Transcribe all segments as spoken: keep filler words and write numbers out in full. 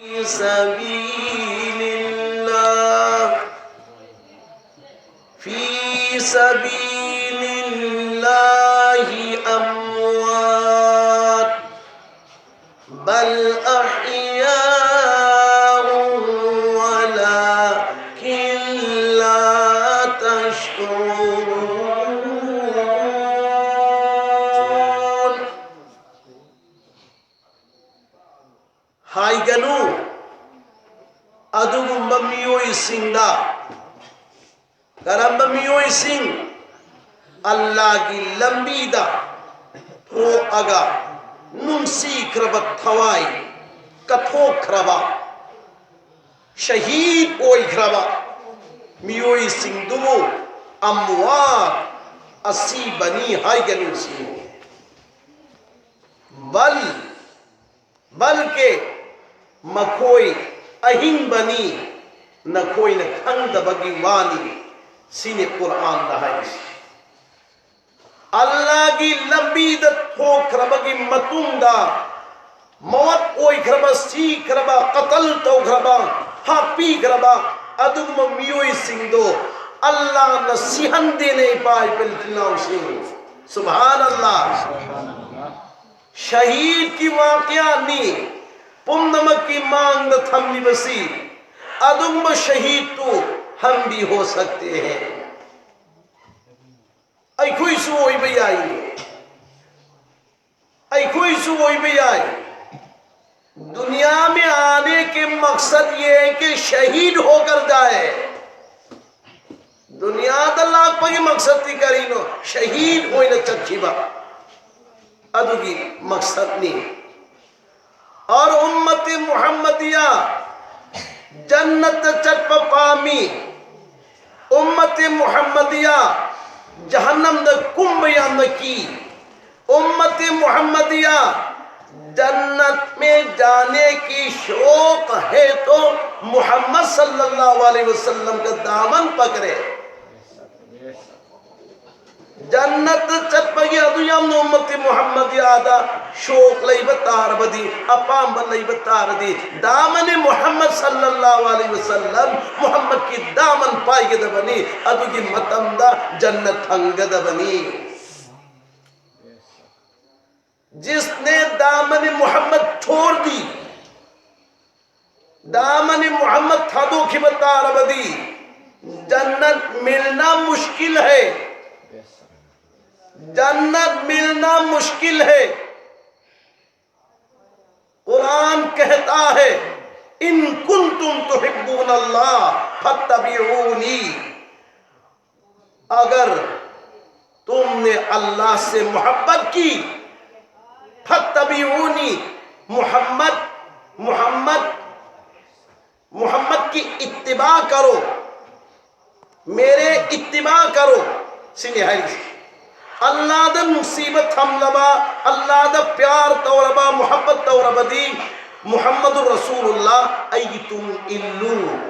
في سبيل الله، في سبيل الله أموات، بل أحياء ولكن لا تشعرون. ꯍꯥꯏꯒꯅꯨ ꯑꯗꯨꯒꯨꯝꯕ ꯃꯤꯑꯣꯏꯁꯤꯡꯗ꯫ ꯀꯔꯝꯕ ꯃꯤꯑꯣꯏꯁꯤꯡ? ꯑꯜꯂꯥꯒꯤ ꯂꯝꯕꯤꯗ ꯊꯣꯛꯑꯒ ꯅꯨꯡꯁꯤꯈ꯭ꯔꯕ ꯊꯋꯥꯏ ꯀꯠꯊꯣꯛꯈ꯭ꯔꯕ, ꯁꯍꯤꯗ ꯑꯣꯏꯈ꯭ꯔꯕ ꯃꯤꯑꯣꯏꯁꯤꯡꯗꯨꯕꯨ ꯑꯝꯋꯥꯠ, ꯑꯁꯤꯕꯅꯤ ꯍꯥꯏꯒꯅꯨ ꯁꯤꯅꯤ꯫ ꯕꯜ, ꯕꯜꯀꯦ ꯃꯈꯣꯏ ꯑꯍꯤꯡꯕꯅꯤ, ꯅꯈꯣꯏꯅ ꯈꯪꯗꯕꯒꯤ ꯋꯥꯅꯤ꯫ ꯁꯤꯅꯤ ꯀꯨꯔꯥꯟꯗ ꯍꯥꯏꯔꯤꯁꯤ꯫ ꯑꯜꯂꯥꯒꯤ ꯂꯝꯕꯤꯗ ꯊꯣꯛꯈ꯭ꯔꯕꯒꯤ ꯃꯇꯨꯡꯗ ꯃꯋꯠ ꯑꯣꯏꯈ꯭ꯔꯕ, ꯁꯤꯈ꯭ꯔꯕ, ꯀꯇꯜ ꯇꯧꯈ꯭ꯔꯕ, ꯍꯥꯠꯄꯤꯈ꯭ꯔꯕ ꯑꯗꯨꯒꯨꯝꯕ ꯃꯤꯑꯣꯏꯁꯤꯡꯗꯣ ꯑꯜꯂꯥꯅ ꯁꯤꯍꯟꯗꯦꯅꯦ, ꯏꯄꯥ ꯏꯄꯤꯜ ꯏꯆꯤꯜ ꯏꯅꯥꯎꯁꯤꯡ꯫ ꯁꯨꯕꯍꯥꯟ ꯑꯜꯂꯥ꯫ ꯁꯍꯤꯗꯀꯤ ꯋꯥꯀꯤꯌꯥꯅꯤ ꯄꯨꯝꯅꯃꯛꯀꯤ ꯃꯥꯡꯗ ꯊꯝꯂꯤꯕꯁꯤ꯫ ꯑꯗꯨꯒꯨꯝꯕ ꯁꯍꯤꯗꯇꯨ ꯍꯝ ꯚꯤ ꯍꯣ ꯁꯛꯇꯦ ꯍꯦ꯫ ꯑꯩꯈꯣꯏꯁꯨ ꯑꯣꯏꯕ ꯌꯥꯏ꯫ ꯑꯩꯈꯣꯏꯁꯨ ꯑꯣꯏꯕ ꯌꯥꯏ꯫ दुनिया में आने के मकसद ये है कि शहीद होकर जाए। दुनिया दा लाख पगी मकसद थी करीनो, शहीद होइना चर्चिबा। अदुगी मकसद नहीं। और उम्मत मुहम्मदिया जन्नत चटपा पामी। उम्मत मुहम्मदिया जहन्नम दा कुंभ याम की। उम्मत मुहम्मदिया जन्नत में जाने की शौक है तो मोहम्मद सल्लल्लाहु अलैहि वसल्लम का दामन पकड़े। ꯖꯟꯅꯠꯇ ꯆꯠꯄꯒꯤ ꯑꯗꯨ ꯌꯥꯝꯅ ꯎꯝꯃꯠꯇꯤ ꯃꯨꯍꯝꯃꯗꯤꯌꯥꯗ ꯁꯣꯛ ꯂꯩꯕ ꯇꯥꯔꯕꯗꯤ, ꯑꯄꯥꯝꯕ ꯂꯩꯕ ꯇꯥꯔꯗꯤ, ꯗꯥꯃꯅꯤ ꯃꯨꯍꯝꯃꯗ ꯁꯜꯂꯜꯂꯥꯍꯨ ꯑꯂꯩꯍꯤ ꯋꯁꯜꯂꯝ, ꯃꯨꯍꯝꯃꯗꯀꯤ ꯗꯥꯃꯟ ꯄꯥꯏꯒꯗꯕꯅꯤ꯫ ꯑꯗꯨꯒꯤ ꯃꯇꯝꯗ ꯖꯟꯅꯠ ꯐꯪꯒꯗꯕꯅꯤ꯫ ꯖꯤꯁꯅꯦ ꯗꯥꯃꯅꯤ ꯃꯨꯍꯝꯃꯗ ꯁꯣꯔꯗꯤ, ꯗꯥꯃꯅꯤ ꯃꯨꯍꯝꯃꯗ ꯊꯥꯗꯣꯛꯈꯤꯕ ꯇꯥꯔꯕꯗꯤ, ꯖꯟꯅꯠ ꯃꯤꯜꯅꯥ ꯃꯨꯁꯀꯤꯜ ꯍꯦ꯫ ꯖꯟꯅꯠ ꯃꯤꯜꯅꯥ ꯃꯨꯁꯀꯤꯜ ꯍꯦ꯫ क़ुरान कहता है, "इन कुन्तुम तुहिब्बून अल्लाह फत्तबिऊनी।" अगर तुमने अल्लाह से मोहब्बत की, फत्तबिऊनी, मोहम्मद, मोहम्मद, मोहम्मद की इत्तिबा करो, मेरे इत्तिबा करो, ꯁꯤꯅꯤ ꯍꯥꯏꯔꯤꯁꯦ꯫ ꯑꯜꯂꯥꯗ ꯅꯨꯡꯁꯤꯕ ꯊꯝꯂꯕ, ꯑꯜꯂꯥꯗ ꯄ꯭ꯌꯥꯔ ꯇꯧꯔꯕ, ꯃꯨꯍꯝꯃꯗ ꯇꯧꯔꯕꯗꯤ, ꯃꯨꯍꯝꯃꯗꯨ ꯔꯁꯨꯂꯨꯜꯂꯥ, ꯑꯩꯒꯤ ꯇꯨꯡ ꯏꯜꯂꯨ꯫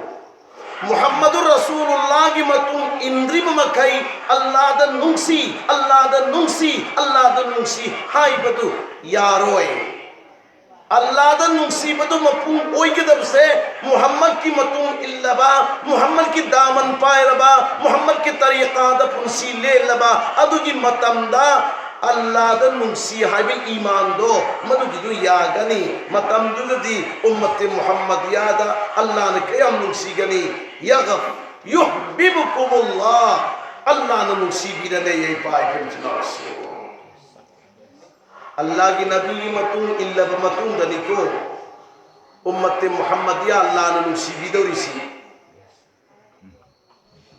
ꯃꯨꯍꯝꯃꯗꯨ ꯔꯁꯨꯂꯨꯜꯂꯥꯒꯤ ꯃꯇꯨꯡ ꯏꯟꯗ꯭ꯔꯤꯕ ꯃꯈꯩ ꯑꯜꯂꯥꯗ ꯅꯨꯡꯁꯤ, ꯑꯜꯂꯥꯗ ꯅꯨꯡꯁꯤ, ꯑꯜꯂꯥꯗ ꯅꯨꯡꯁꯤ ꯍꯥꯏꯕꯗꯨ ꯌꯥꯔꯣꯏ꯫ ꯑꯜꯂꯥꯗ ꯅꯨꯡꯁꯤꯕꯗꯨ ꯃꯄꯨꯡ ꯑꯣꯏꯒꯗꯕꯁꯦ ꯃꯨꯍꯝꯃꯗꯀꯤ ꯃꯇꯨꯡ ꯏꯜꯂꯕ, ꯃꯨꯍꯝꯃꯗꯀꯤ ꯗꯥꯃꯟ ꯄꯥꯏꯔꯕ, ꯃꯨꯍꯝꯃꯗꯀꯤ ꯇꯔꯤꯀꯥꯗ ꯄꯨꯟꯁꯤ ꯂꯦꯜꯂꯕ, ꯑꯗꯨꯒꯤ ꯃꯇꯝꯗ ꯑꯜꯂꯥꯗ ꯅꯨꯡꯁꯤ ꯍꯥꯏꯕ ꯏꯃꯥꯟꯗꯣ ꯃꯗꯨꯒꯤꯗꯨ ꯌꯥꯒꯅꯤ꯫ ꯃꯇꯝꯗꯨꯗꯗꯤ ꯎꯝꯃꯠꯇꯤ ꯃꯨꯍꯝꯃꯗꯤꯌꯥꯗ ꯑꯜꯂꯥꯅ ꯀꯌꯥꯝ ꯅꯨꯡꯁꯤꯒꯅꯤ꯫ ꯌꯒ-, ꯌꯨꯍꯕꯤꯕꯨꯀꯨꯃꯨꯜꯂꯥ, ꯑꯜꯂꯥꯅ ꯅꯨꯡꯁꯤꯕꯤꯔꯅꯦꯌꯦ ꯏꯄꯥ ꯏꯄꯨ ꯏꯆꯤꯟ ꯏꯅꯥꯎꯁꯤꯡ꯫ ꯑꯜꯂꯥꯒꯤ ꯅꯕꯤꯒꯤ ꯃꯇꯨꯡ ꯏꯜꯂꯕ ꯃꯇꯨꯡꯗꯅꯤꯀꯣ ꯎꯝꯃꯠꯇꯤ ꯃꯨꯍꯝꯃꯗꯤꯌꯥ ꯑꯜꯂꯥꯅ ꯅꯨꯡꯁꯤꯕꯤꯗꯧꯔꯤꯁꯤ꯫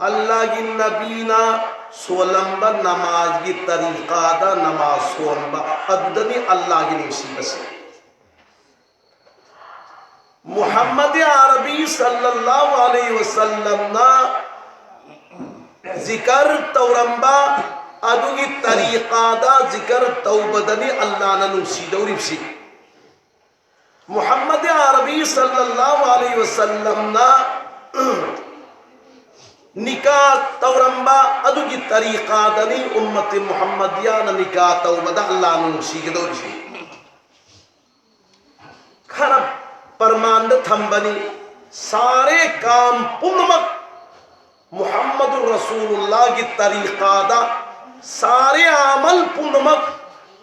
ꯑꯜꯂꯥꯒꯤ ꯅꯕꯤꯅ ꯁꯣꯜꯂꯝꯕ ꯅꯃꯥꯖꯒꯤ ꯇꯔꯤꯀꯥꯗ ꯅꯃꯥꯖ ꯁꯣꯟꯕ, ꯑꯗꯨꯗꯅꯤ ꯑꯜꯂꯥꯒꯤ ꯅꯨꯡꯁꯤꯕꯁꯦ꯫ ꯃꯨꯍꯝꯃꯗ ꯑꯔꯕꯤ ꯁꯜꯂꯜꯂꯥꯍꯨ ꯑꯂꯩꯍꯤ ꯋꯁꯜꯂꯝꯅ ꯖꯤꯀꯔ ꯇꯧꯔꯝꯕ ꯑꯗꯨꯒꯤ ꯇꯔꯤꯀꯥꯗ ꯖꯤꯀꯔ ꯇꯧꯕꯗꯅꯤ ꯑꯜꯂꯥꯅ ꯅꯨꯡꯁꯤꯗꯧꯔꯤꯕꯁꯤ꯫ ꯃꯨꯍꯝꯃꯗ ꯑꯔꯕꯤ ꯁꯜꯂꯜꯂꯥꯍꯨ ꯑꯂꯩꯍꯤ ꯋꯁꯜꯂꯝꯅ ꯅꯤꯀꯥ ꯇꯧꯔꯝꯕ ꯑꯗꯨꯒꯤ ꯇꯔꯤꯀꯥꯗꯅꯤ ꯎꯝꯃꯠꯇꯤ ꯃꯨꯍꯝꯃꯗꯤꯌꯥꯅ ꯅꯤꯀꯥ ꯇꯧꯕꯗ ꯑꯜꯂꯥꯍꯅ ꯅꯨꯡꯁꯤꯒꯗꯧꯔꯤꯁꯤ꯫ ꯈꯔ ꯄ꯭ꯔꯃꯥꯟꯗ ꯊꯝꯕꯅꯤ꯫ ꯁꯥꯔꯦ ꯀꯥꯝ ꯄꯨꯝꯅꯃꯛ ꯃꯨꯍꯝꯃꯗꯨꯔ ꯔꯁꯨꯂꯨꯜꯂꯥꯍꯒꯤ ꯇꯔꯤꯀꯥꯗ, ꯁꯥꯔꯦ ꯑꯃꯜ ꯄꯨꯝꯅꯃꯛ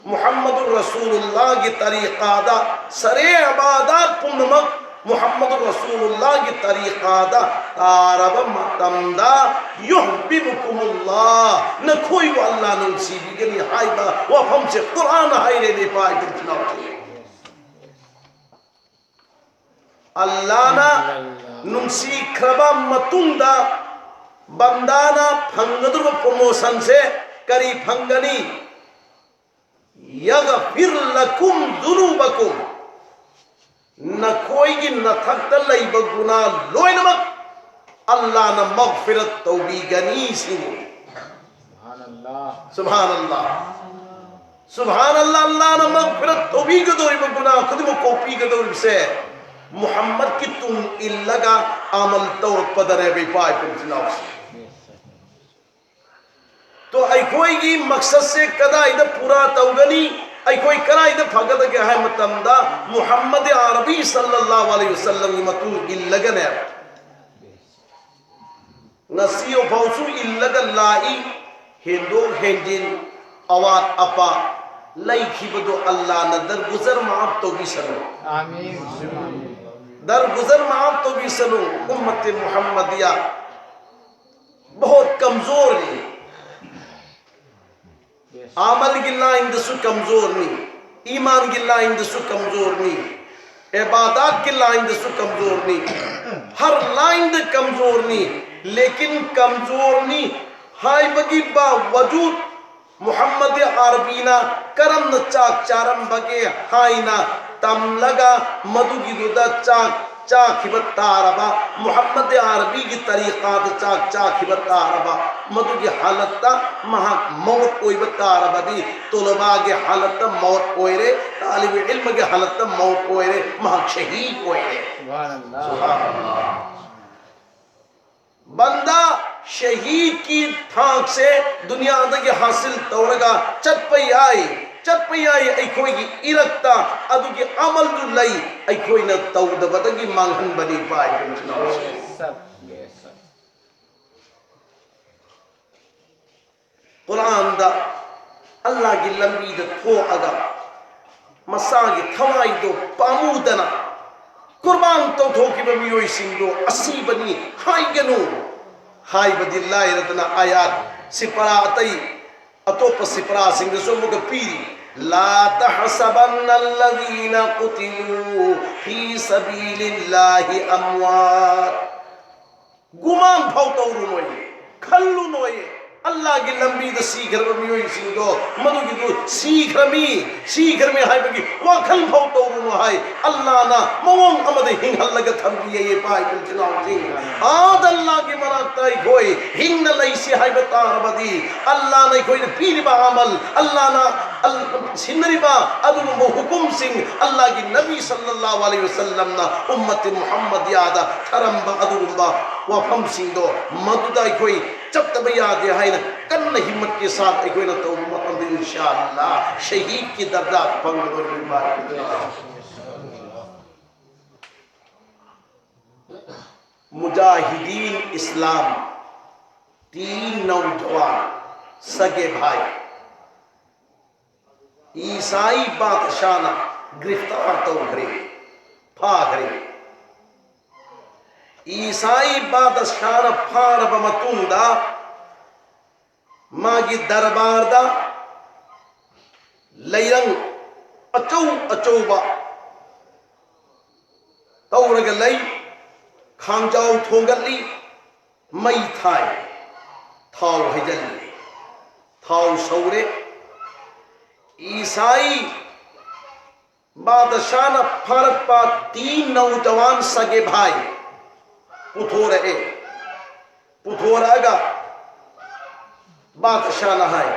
ꯃꯨꯍꯝꯃꯗꯨꯔ ꯔꯁꯨꯂꯨꯜꯂꯥꯍꯒꯤ ꯇꯔꯤꯀꯥꯗ, ꯁꯥꯔꯦ ꯏꯕꯥꯗꯥꯠ ꯄꯨꯝꯅꯃꯛ ꯃꯨꯍꯝꯃꯗꯨꯔ ꯔꯁꯨꯂꯨꯜꯂꯥꯍꯒꯤ ꯇꯔꯤꯀꯥꯗ ꯇꯥꯔꯕ ꯃꯇꯝꯗ, ꯌꯨꯍꯕꯤꯕꯨꯀꯨꯃꯨꯜꯂꯥꯍ, ꯅꯈꯣꯏꯕꯨ ꯑꯜꯂꯥꯍꯅ ꯅꯨꯡꯁꯤꯕꯤꯒꯅꯤ ꯍꯥꯏꯕ ꯋꯥꯐꯝꯁꯦ ꯀꯨꯔꯥꯟꯅ ꯍꯥꯏꯔꯦꯅꯦ, ꯏꯄꯥ ꯏꯄꯨ ꯏꯆꯤꯟ ꯏꯅꯥꯎꯁꯤꯡ꯫ ꯑꯜꯂꯥꯍꯅ ꯅꯨꯡꯁꯤꯈ꯭ꯔꯕ ꯃꯇꯨꯡꯗ ꯕꯟꯗꯥꯅ ꯐꯪꯒꯗꯧꯔꯤꯕ ꯄ꯭ꯔꯣꯃꯣꯁꯟꯁꯦ ꯀꯔꯤ ꯐꯪꯒꯅꯤ? ꯌꯒꯐꯤꯔ ꯂꯀꯨꯝ ꯖꯨꯅꯨꯕꯀꯨꯝ꯫ ꯅꯈꯣꯏꯒꯤ ꯅꯊꯛꯇ ꯂꯩꯕ ꯒꯨꯅꯥ ꯂꯣꯏꯅꯃꯛ ꯑꯜꯂꯥꯍꯅ ꯃꯒꯐꯤꯔꯠ ꯇꯧꯕꯤꯒꯅꯤ ꯁꯤꯅꯤ꯫ ꯁꯨꯕꯍꯥꯅꯜꯂꯥꯍ꯫ ꯁꯨꯕꯍꯥꯅꯜꯂꯥꯍ꯫ ꯁꯨꯕꯍꯥꯅꯜꯂꯥꯍ, ꯑꯜꯂꯥꯍꯅ ꯃꯒꯐꯤꯔꯠ ꯇꯧꯕꯤꯒꯗꯧꯔꯤꯕ ꯒꯨꯅꯥ ꯈꯨꯗꯤꯡꯃꯛ ꯀꯣꯛꯄꯤꯒꯗꯧꯔꯤꯕꯁꯦ ꯃꯨꯍꯝꯃꯗꯀꯤ ꯇꯨꯡ ꯏꯜꯂꯒ ꯑꯃꯜ ꯇꯧꯔꯛꯄꯗꯅꯦꯕ, ꯏꯄꯥ ꯏꯄꯨ ꯏꯆꯤꯟ ꯏꯅꯥꯎꯁꯤꯡ꯫ ꯇꯣ, ꯑꯩꯈꯣꯏꯒꯤ ꯃꯛꯁꯠꯁꯦ ꯀꯗꯥꯏꯗ ꯄꯨꯔꯥ ꯇꯧꯒꯅꯤ? ꯑꯩꯈꯣꯏ ꯀꯗꯥꯏꯗ ꯐꯒꯗꯒꯦ ꯍꯥꯏ ꯃꯇꯝꯗ ꯃꯨꯍꯝꯃꯗ ꯑꯔꯕꯤ ꯁꯜꯂꯜꯂꯥꯍꯨ ꯑꯂꯩꯍꯤ ꯋꯁꯜꯂꯝꯒꯤ ꯃꯇꯨꯡ ꯏꯜꯂꯒꯅꯦ꯫ ꯉꯁꯤ ꯐꯥꯎꯁꯨ ꯏꯜꯂꯒ ꯂꯥꯛꯏ꯫ ꯍꯦꯟꯗꯣꯛ ꯍꯦꯟꯖꯤꯟ, ꯑꯋꯥꯠ ꯑꯄꯥ ꯂꯩꯈꯤꯕꯗꯣ ꯑꯜꯂꯥꯍꯅ ꯗꯔꯒꯨꯖꯔ ꯃꯥꯐ ꯇꯧꯕꯤꯁꯅꯨ꯫ ꯗꯔꯒꯨꯖꯔ ꯃꯥꯐ ꯇꯧꯕꯤꯁꯅꯨ꯫ ꯎꯝꯃꯠꯇꯦ ꯃꯨꯍꯝꯃꯗꯤꯌꯥ ꯕꯍꯨꯠ ꯀꯝꯖꯣꯔ ꯍꯦ꯫ ꯑꯃꯜꯒꯤ ꯂꯥꯏꯟꯗꯁꯨ ꯀꯝꯖꯣꯔꯅꯤ, ꯏꯃꯥꯟꯒꯤ ꯂꯥꯏꯟꯗꯁꯨ ꯀꯝꯖꯣꯔꯅꯤ, ꯏꯕꯥꯗꯥꯠꯀꯤ ꯂꯥꯏꯟꯗꯁꯨ ꯀꯝꯖꯣꯔꯅꯤ, ꯍꯔ ꯂꯥꯏꯟꯗ ꯀꯝꯖꯣꯔꯅꯤ꯫ ꯂꯦꯀꯤꯟ ꯀꯝꯖꯣꯔꯅꯤ ꯍꯥꯏꯕꯒꯤ ꯕꯥꯋꯖꯨꯗ ꯃꯨꯍꯝꯃꯗ ꯑꯔꯕꯤꯅ ꯀꯔꯝꯅ ꯆꯥꯛ ꯆꯥꯔꯝꯕꯒꯦ ꯍꯥꯏꯅ ꯇꯝꯂꯒ ꯃꯗꯨꯒꯤꯗꯨꯗ ꯆꯥꯛ ꯆꯥꯈꯤꯕ ꯇꯥꯔꯕ, ꯃꯨꯍꯝꯃꯗ ꯑꯔꯕꯤꯒꯤ ꯇꯔꯤꯀꯥꯗ ꯆꯥꯛ ꯆꯥꯈꯤꯕ ꯇꯥꯔꯕ, ꯃꯗꯨꯒꯤ ꯍꯥꯂꯠꯇ ꯃꯍꯥꯛ ꯃꯧꯠ ꯑꯣꯏꯕ ꯇꯥꯔꯕꯗꯤ, ꯇꯣꯂꯕꯥꯒꯤ ꯍꯥꯂꯠꯇ ꯃꯧꯠ ꯑꯣꯏꯔꯦ, ꯇꯥꯂꯤꯕ ꯏꯜꯃꯒꯤ ꯍꯥꯂꯠꯇ ꯃꯧꯠ ꯑꯣꯏꯔꯦ, ꯃꯍꯥꯛ ꯁꯍꯤꯗ ꯑꯣꯏꯔꯦ꯫ ꯁꯨꯕꯍꯥꯅꯜꯂꯥꯍ꯫ ꯁꯨꯕꯍꯥꯅꯜꯂꯥꯍ꯫ ꯕꯟꯗꯥ ꯁꯍꯤꯗꯀꯤ ꯊꯥꯛꯁꯦ ꯗꯨꯅꯤꯌꯥꯗꯒꯤ ꯍꯥꯁꯤꯜ ꯇꯧꯔꯒ ꯆꯠꯄ ꯌꯥꯏ, ꯆꯠꯄ ꯌꯥꯏ꯫ ꯑꯩꯈꯣꯏꯒꯤ ꯏꯔꯛꯇ ꯑꯗꯨꯒꯤ ꯑꯃꯜꯗꯨ ꯂꯩ꯫ ꯑꯩꯈꯣꯏꯅ ꯇꯧꯗꯕꯗꯒꯤ ꯃꯥꯡꯍꯟꯕꯅꯤ꯫ ꯄꯥꯏ ꯀꯨꯟꯁꯤꯅ ꯀꯨꯔꯥꯟꯗ ꯑꯜꯂꯥꯍꯒꯤ ꯂꯝꯕꯤꯗ ꯊꯣꯛꯑꯒ ꯃꯁꯥꯒꯤ ꯊꯋꯥꯏꯗꯣ ꯄꯥꯝꯃꯨꯗꯅ ꯀꯨꯔꯕꯥꯟ ꯇꯧꯊꯣꯛꯈꯤꯕ ꯃꯤꯑꯣꯏꯁꯤꯡꯗꯣ ꯑꯁꯤꯕꯅꯤ ꯍꯥꯏꯒꯅꯨ ꯍꯥꯏꯕꯗꯤ ꯂꯥꯏꯔꯗꯅ ꯑꯥꯌꯥꯠ ꯁꯤꯄꯔꯥ ꯑꯇꯩ ꯑꯇꯣꯞꯄ ꯁꯤꯄꯔꯥꯁꯤꯡꯗꯁꯨ ꯑꯃꯨꯛꯀ ꯄꯤꯔꯤ꯫ لا تحسبن الذين قتلوا في سبيل الله أموات. ꯒꯨꯃꯥꯟ ꯐꯥꯎ ꯇꯧꯔꯨꯅꯣꯏ, ꯈꯜꯂꯨꯅꯣꯏ꯫ ꯑꯜꯂꯥꯍꯒꯤ ꯂꯝꯕꯤꯗ ꯁꯤꯈ꯭ꯔꯕ ꯃꯤꯑꯣꯏꯁꯤꯡꯗꯣ ꯃꯗꯨꯒꯤꯗꯨ ꯁꯤꯈ꯭ꯔꯃꯤ, ꯁꯤꯈ꯭ꯔꯃꯤ ꯍꯥꯏꯕꯒꯤ ꯋꯥꯈꯜ ꯐꯥꯎ ꯇꯧꯔꯨꯅꯨ ꯍꯥꯏ꯫ ꯑꯜꯂꯥꯍꯅ ꯃꯑꯣꯡ ꯑꯃꯗ ꯍꯤꯡꯍꯜꯂꯒ ꯊꯝꯕꯤꯌꯦ꯫ ꯄꯥꯏ ꯏꯆꯤꯟ ꯏꯅꯥꯎꯁꯤꯡ, ꯑꯥꯗ ꯑꯜꯂꯥꯍꯒꯤ ꯃꯅꯥꯛꯇ ꯑꯩꯈꯣꯏ ꯍꯤꯡꯅ ꯂꯩꯁꯤ ꯍꯥꯏꯕ ꯇꯥꯔꯕꯗꯤ, ꯑꯜꯂꯥꯍꯅ ꯑꯩꯈꯣꯏꯗ ꯄꯤꯔꯤꯕ ꯑꯃꯜ, ꯑꯜꯂꯥꯍꯅ ꯑꯜ-, ꯁꯤꯟꯅꯔꯤꯕ ꯑꯗꯨꯒꯨꯝꯕ ꯍꯨꯀꯨꯝꯁꯤꯡ, ꯑꯜꯂꯥꯍꯒꯤ ꯅꯕꯤ ꯁꯜꯂꯜꯂꯥꯍꯨ ꯑꯂꯩꯍꯤ ꯋꯁꯜꯂꯝꯅ ꯎꯝꯃꯠꯇꯤ ꯃꯨꯍꯝꯃꯗꯤꯌꯥꯗ ꯊꯔꯝꯕ ꯑꯗꯨꯒꯨꯝꯕ ꯋꯥꯐꯝꯁꯤꯡꯗꯣ, ꯃꯗꯨꯗ ꯑꯩꯈꯣꯏ ꯆꯠꯇꯕ ꯌꯥꯗꯦ ꯍꯥꯏꯅ ꯀꯟꯅ ꯍꯤꯝꯃꯠꯀꯤ ꯁꯥꯠ ꯑꯩꯈꯣꯏꯅ ꯇꯧꯕ ꯃꯇꯝꯗ, ꯏꯟꯁꯥ ꯑꯜꯂꯥꯍ, ꯁꯍꯤꯗꯀꯤ ꯗꯔꯖꯥ ꯐꯪꯒꯗꯧꯔꯤꯕ꯫ ꯃꯨꯖꯥꯍꯤꯗꯤꯟ ꯏꯁꯂꯥꯝ, ꯇꯤꯟ ꯅꯧꯖꯋꯥꯟ, ꯁꯒꯦ ꯚꯥꯏ, ꯏꯁꯥꯏ ꯕꯥꯗꯁꯥꯅ ꯒ꯭ꯔꯤꯐꯇꯥꯔ ꯇꯧꯈ꯭ꯔꯦ, ꯐꯥꯈ꯭ꯔꯦ꯫ ꯏꯁꯥꯏ ꯕꯥꯗꯁꯥꯅ ꯐꯥꯔꯕ ꯃꯇꯨꯡꯗ ꯃꯥꯒꯤ ꯗꯔꯕꯥꯔꯗ ꯂꯩꯔꯪ ꯑꯆꯧ ꯑꯆꯧꯕ ꯇꯧꯔꯒ ꯂꯩ, ꯈꯥꯡꯖꯥꯎ ꯊꯣꯡꯒꯠꯂꯤ, ꯃꯩ ꯊꯥꯏ, ꯊꯥꯎ ꯍꯩꯖꯤꯜꯂꯤ, ꯊꯥꯎ ꯁꯧꯔꯦ꯫ ꯏꯁꯥꯏ ꯕꯥꯗꯁꯥꯅ ꯐꯥꯔꯛꯄ ꯇꯤ ꯅꯧꯖꯋꯥꯟ ꯁꯒꯦ ꯚꯥꯏ ꯄꯨꯊꯣꯔꯛꯑꯦ꯫ ꯄꯨꯊꯣꯔꯛꯑꯒ ꯕꯥꯗꯁꯥꯅ ꯍꯥꯏ,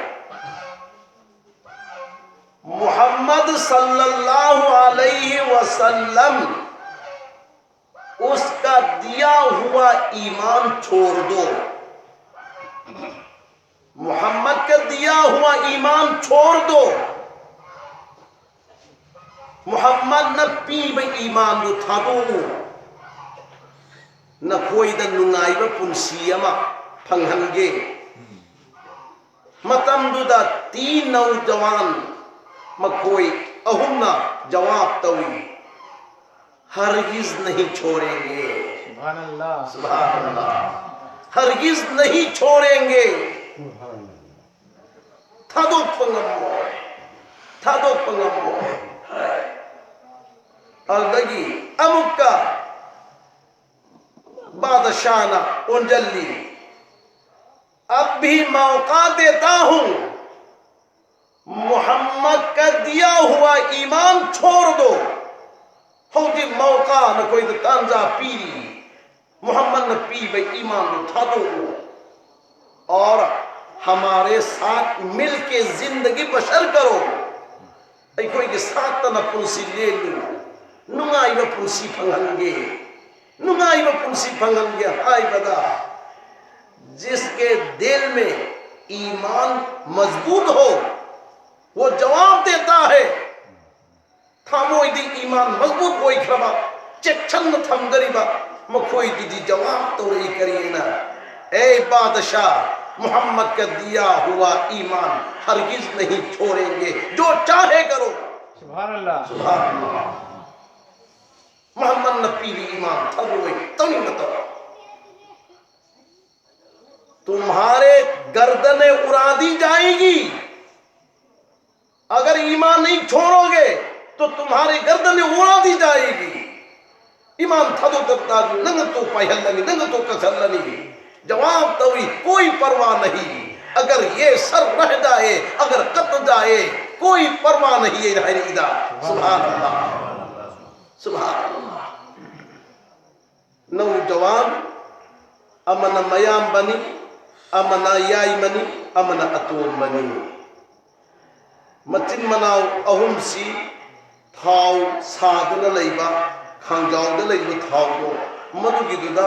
محمد صلی اللہ علیہ وسلم اس کا دیا ہوا ایمان چھوڑ دو۔ मोहम्मद का दिया हुआ ईमान छोड़ दो, ꯃꯨꯍꯝꯃꯗꯅ ꯄꯤꯕ ꯏꯃꯥꯟꯗꯨ ꯊꯥꯗꯣꯛꯎ, ꯅꯈꯣꯏꯗ ꯅꯨꯡꯉꯥꯏꯕ ꯄꯨꯟꯁꯤ ꯑꯃ ꯐꯪꯍꯟꯒꯦ꯫ ꯃꯇꯝꯗꯨꯗ ꯇꯤ ꯅꯧꯖꯋꯥꯟ ꯃꯈꯣꯏ ꯑꯍꯨꯝꯅ ꯖꯋꯥꯕ ꯇꯧꯏ, ꯍꯔꯒꯤꯖ ꯅꯍꯤ ꯆꯣꯔꯦꯡꯒꯦ꯫ سبحان الله. ꯁꯨꯕꯍꯥꯅꯜꯂꯥ. ꯍꯔꯒꯤꯖ ꯅꯍꯤ ꯆꯣꯔꯦꯡꯒꯦ꯫ ꯊꯥꯗꯣꯛꯄ ꯉꯝꯃꯣꯏ, ꯊꯥꯗꯣꯛꯄ ꯉꯝꯃꯣꯏ꯫ ꯑꯗꯨꯗꯒꯤ ꯑꯃꯨꯛꯀ ꯕꯥꯗꯁꯥꯅ ꯑꯣꯟꯖꯜꯂꯤ, अब भी मौका देता हूँ, मोहम्मद का दिया हुआ ईमान छोड़ दो. ꯍꯧꯖꯤꯛ ꯃꯧꯀꯥ ꯅꯈꯣꯏꯗ ꯇꯥꯟꯖꯥ ꯄꯤꯔꯤ, ꯃꯨꯍꯝꯃꯗꯅ ꯄꯤꯕ ꯏꯃꯥꯟꯗꯨ ꯊꯥꯗꯣꯛꯎ꯫ और हमारे साथ मिलके जिंदगी बसर करो. ꯑꯩꯈꯣꯏꯒꯤ ꯁꯥꯠꯇꯅ ꯄꯨꯟꯁꯤ ꯂꯦꯜꯂꯨ, ꯅꯨꯡꯉꯥꯏꯕ ꯄꯨꯟꯁꯤ ꯐꯪꯍꯟꯒꯦ, ꯅꯨꯡꯉꯥꯏꯕ ꯄꯨꯟꯁꯤ ꯐꯪꯍꯟꯒꯦ ꯍꯥꯏꯕꯗ, जिसके दिल में ईमान मजबूत हो, वो जवाब देता है. ꯊꯃꯣꯏꯗꯤ ꯏꯃꯥꯟ ꯃꯖꯕꯨꯠ ꯑꯣꯏꯈ꯭ꯔꯕ, ꯆꯦꯛꯁꯤꯟꯅ ꯊꯝꯖꯔꯤꯕ ꯃꯈꯣꯏꯗꯨꯗꯤ ꯖꯋꯥꯕ ꯇꯧꯔꯛꯏ ꯀꯔꯤꯅ, ꯑꯦ ꯕꯥꯗꯁꯥ, मोहम्मद का दिया हुआ ईमान हरगिज नहीं छोड़ेंगे, जो चाहे करो. سبحان الله. ꯁꯨꯕꯍꯥꯅꯜꯂꯥ. ꯃꯨꯍꯝꯃꯗꯅ ꯄꯤꯔꯤ ꯏꯃꯥꯟ ꯊꯥꯗꯣꯛꯑꯣꯏ, ꯇꯧꯅꯤꯡꯕ ꯇꯧ. तुम्हारे गर्दनें उड़ा दी जाएगी, अगर ईमान नहीं छोड़ोगे तो तुम्हारी गर्दनें उड़ा दी जाएगी. ईमान ꯊꯥꯗꯣꯛꯇꯕ ꯇꯥꯔꯗꯤ ꯅꯪ ꯅꯇꯣ ꯄꯥꯏꯍꯜꯂꯅꯤ, ꯅꯪ ꯅꯇꯣ ꯀꯛꯊꯠꯂꯅꯤ. ꯖꯋꯥꯕ ꯇꯧꯏ, कोई परवाह नहीं, अगर ये सर रह जाए, अगर कट जाए, कोई परवाह नहीं ꯍꯥꯏꯅ ꯍꯥꯏꯔꯛꯏꯗ. ꯁꯨꯕꯍꯥꯅꯜꯂꯥ. ꯁꯨꯕꯍꯥꯅꯜꯂꯥ. ꯅꯧꯖꯋꯥꯟ ꯑꯃꯅ ꯃꯌꯥꯝꯕꯅꯤ, ꯑꯃꯅ ꯌꯥꯏꯃꯅꯤ, ꯑꯃꯅ ꯑꯇꯣꯝꯕꯅꯤ. ꯃꯆꯤꯟ ꯃꯅꯥꯎ ꯑꯍꯨꯝꯁꯤ ꯊꯥꯎ ꯁꯥꯗꯨꯅ ꯂꯩꯕ, ꯈꯥꯡꯖꯥꯎꯗ ꯂꯩꯕ ꯊꯥꯎꯗꯣ, ꯃꯗꯨꯒꯤꯗꯨꯗ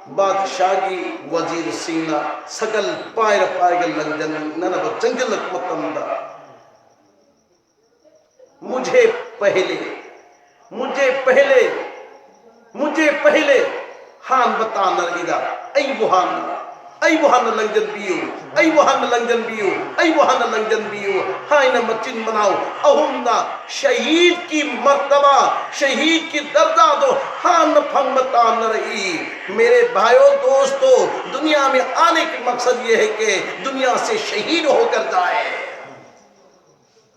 ꯕꯥꯗꯁꯥꯒꯤ ꯋꯥꯖꯤꯔꯁꯤꯡꯅ ꯁꯒꯜ ꯄꯥꯏꯔ ꯄꯥꯏꯔꯒ ꯂꯪꯖꯟꯅꯅꯕ ꯆꯪꯁꯤꯜꯂꯛꯄ ꯃꯇꯝꯗ, "ꯃꯨꯖꯦ ꯄꯍꯂꯦ, ꯃꯨꯖꯦ ꯄꯍꯂꯦ, ꯃꯨꯖꯦ ꯄꯍꯂꯦ" ꯍꯥꯟꯕ ꯇꯥꯟꯅꯔꯛꯏꯗ, "ꯑꯩꯕꯨ ꯍꯥꯟꯅ, ꯑꯩꯕꯨ ꯍꯥꯟꯅ ꯂꯪꯖꯟꯕꯤꯌꯨ, ꯑꯩꯕꯨ ꯍꯥꯟꯅ ꯂꯪꯖꯟꯕꯤꯌꯨ, ꯑꯩꯕꯨ ꯍꯥꯟꯅ ꯂꯪꯖꯟꯕꯤꯌꯨ" ꯍꯥꯏꯅ ꯃꯆꯤꯟ ꯃꯅꯥꯎ ꯑꯍꯨꯝꯅ ꯁꯍꯤꯗꯀꯤ ꯃꯔꯇꯕꯥ, ꯁꯍꯤꯗꯀꯤ ꯗꯔꯖꯥꯗꯣ ꯍꯥꯟꯅ ꯐꯪꯕ ꯇꯥꯟꯅꯔꯛꯏ꯫ मेरे भाइयों, दोस्तों, दुनिया में आने का मकसद ये है कि दुनिया से शहीद होकर जाए।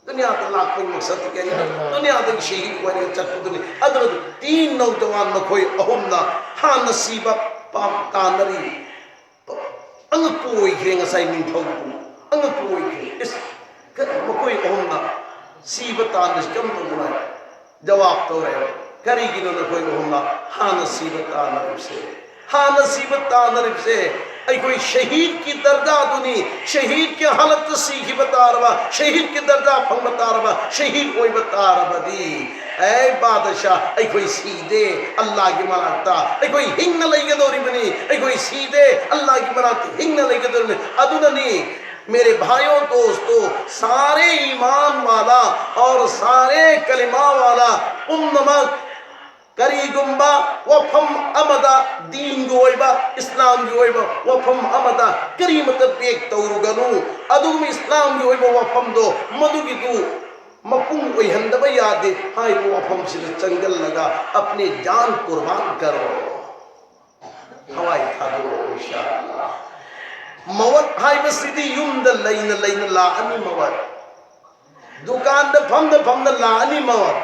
ꯗꯨꯅꯤꯌꯥꯗ ꯂꯥꯛꯄꯒꯤ ꯃꯛꯁꯗꯇꯤ ꯀꯔꯤꯅꯣ? ꯗꯨꯅꯤꯌꯥꯗꯒꯤ ꯁꯍꯤꯗ ꯑꯣꯏꯔꯒ ꯆꯠꯄꯗꯨꯅꯤ꯫ ꯑꯗꯨꯅ ꯇꯤꯟ ꯅꯧꯖꯋꯥꯟ ꯃꯈꯣꯏ ꯑꯍꯨꯝꯅ ꯍꯥꯟꯅ ꯁꯤꯕ ꯄꯥꯝ ꯇꯥꯟꯅꯔꯤ꯫ ꯑꯉꯛꯄ ꯑꯣꯏꯈ꯭ꯔꯦ ꯉꯁꯥꯏ ꯅꯤꯡꯊꯧꯗꯨ꯫ ꯑꯉꯛꯄ ꯑꯣꯏꯈ꯭ꯔꯦ꯫ ꯏꯁ, ꯀꯔꯤ ꯃꯈꯣꯏ ꯑꯍꯨꯝꯅ ꯁꯤꯕ ꯇꯥꯟꯕꯁꯤ ꯀꯔꯝ ꯇꯧꯕꯅꯣ ꯍꯥꯏ? ꯖꯋꯥꯕ ꯇꯧꯔꯛꯑꯦ꯫ ꯀꯔꯤꯒꯤꯅꯣ ꯅꯈꯣꯏ ꯑꯍꯨꯝꯅ ꯍꯥꯟꯅ ꯁꯤꯕ ꯇꯥꯟꯅꯔꯤꯕꯁꯦ? ꯍꯥꯟꯅ ꯁꯤꯕ ꯇꯥꯟꯅꯔꯤꯕꯁꯦ ꯑꯩꯈꯣꯏ ꯁꯍꯤꯗꯀꯤ ꯗꯔꯖꯥꯗꯨꯅꯤ꯫ ꯁꯍꯤꯗꯀꯤ ꯍꯥꯂꯠꯇ ꯁꯤꯈꯤꯕ ꯇꯥꯔꯕ, ꯁꯍꯤꯗꯀꯤ ꯗꯔꯖꯥ ꯐꯪꯕ ꯇꯥꯔꯕ, ꯁꯍꯤꯗ ꯑꯣꯏꯕ ꯇꯥꯔꯕꯗꯤ, ꯑꯦ ꯕꯥꯗꯁꯥ, ꯑꯩꯈꯣꯏ ꯁꯤꯗꯦ, ꯑꯜꯂꯥꯍꯒꯤ ꯃꯅꯥꯛꯇ ꯑꯩꯈꯣꯏ ꯍꯤꯡꯅ ꯂꯩꯒꯗꯧꯔꯤꯕꯅꯤ꯫ ꯑꯩꯈꯣꯏ ꯁꯤꯗꯦ, ꯑꯜꯂꯥꯍꯒꯤ ꯃꯅꯥꯛꯇ ꯍꯤꯡꯅ ꯂꯩꯒꯗꯧꯔꯤꯕꯅꯤ꯫ ꯑꯗꯨꯅꯅꯤ, मेरे भाइयों, दोस्तों, सारे ईमान वाला और सारे कलिमा वाला ꯄꯨꯝꯅꯃꯛ ꯀꯔꯤꯒꯨꯝꯕ ꯋꯥꯐꯝ ꯑꯃꯗ, ꯗꯤꯟꯒꯤ ꯑꯣꯏꯕ, ꯏꯁꯂꯥꯝꯒꯤ ꯑꯣꯏꯕ ꯋꯥꯐꯝ ꯑꯃꯗ ꯀꯔꯤꯃꯇ ꯕꯦꯛ ꯇꯧꯔꯨꯒꯅꯨ꯫ ꯑꯗꯨꯒꯨꯝꯕ ꯏꯁꯂꯥꯝꯒꯤ ꯑꯣꯏꯕ ꯋꯥꯐꯝꯗꯣ, ꯃꯗꯨꯒꯤꯗꯨ ꯃꯄꯨꯡ ꯑꯣꯏꯍꯟꯗꯕ ꯌꯥꯗꯦ ꯍꯥꯏꯕ ꯋꯥꯐꯝꯁꯤꯗ ꯆꯪꯁꯤꯜꯂꯒ ꯑꯞꯅꯦ ꯖꯥꯟ ꯀꯨꯔꯕꯥꯟ ꯀꯔꯣ꯫ ꯊꯋꯥꯏ ꯊꯥꯗꯣꯛꯑꯣ, ꯏꯟꯁꯥ ꯑꯜꯂꯥ꯫ ꯃꯧꯠ ꯍꯥꯏꯕꯁꯤꯗꯤ ꯌꯨꯝꯗ ꯂꯩꯅ ꯂꯩꯅ ꯂꯥꯛꯑꯅꯤ ꯃꯧꯠ꯫ ꯗꯨꯀꯥꯟꯗ ꯐꯝꯅ ꯐꯝꯅ ꯂꯥꯛꯑꯅꯤ ꯃꯧꯠ꯫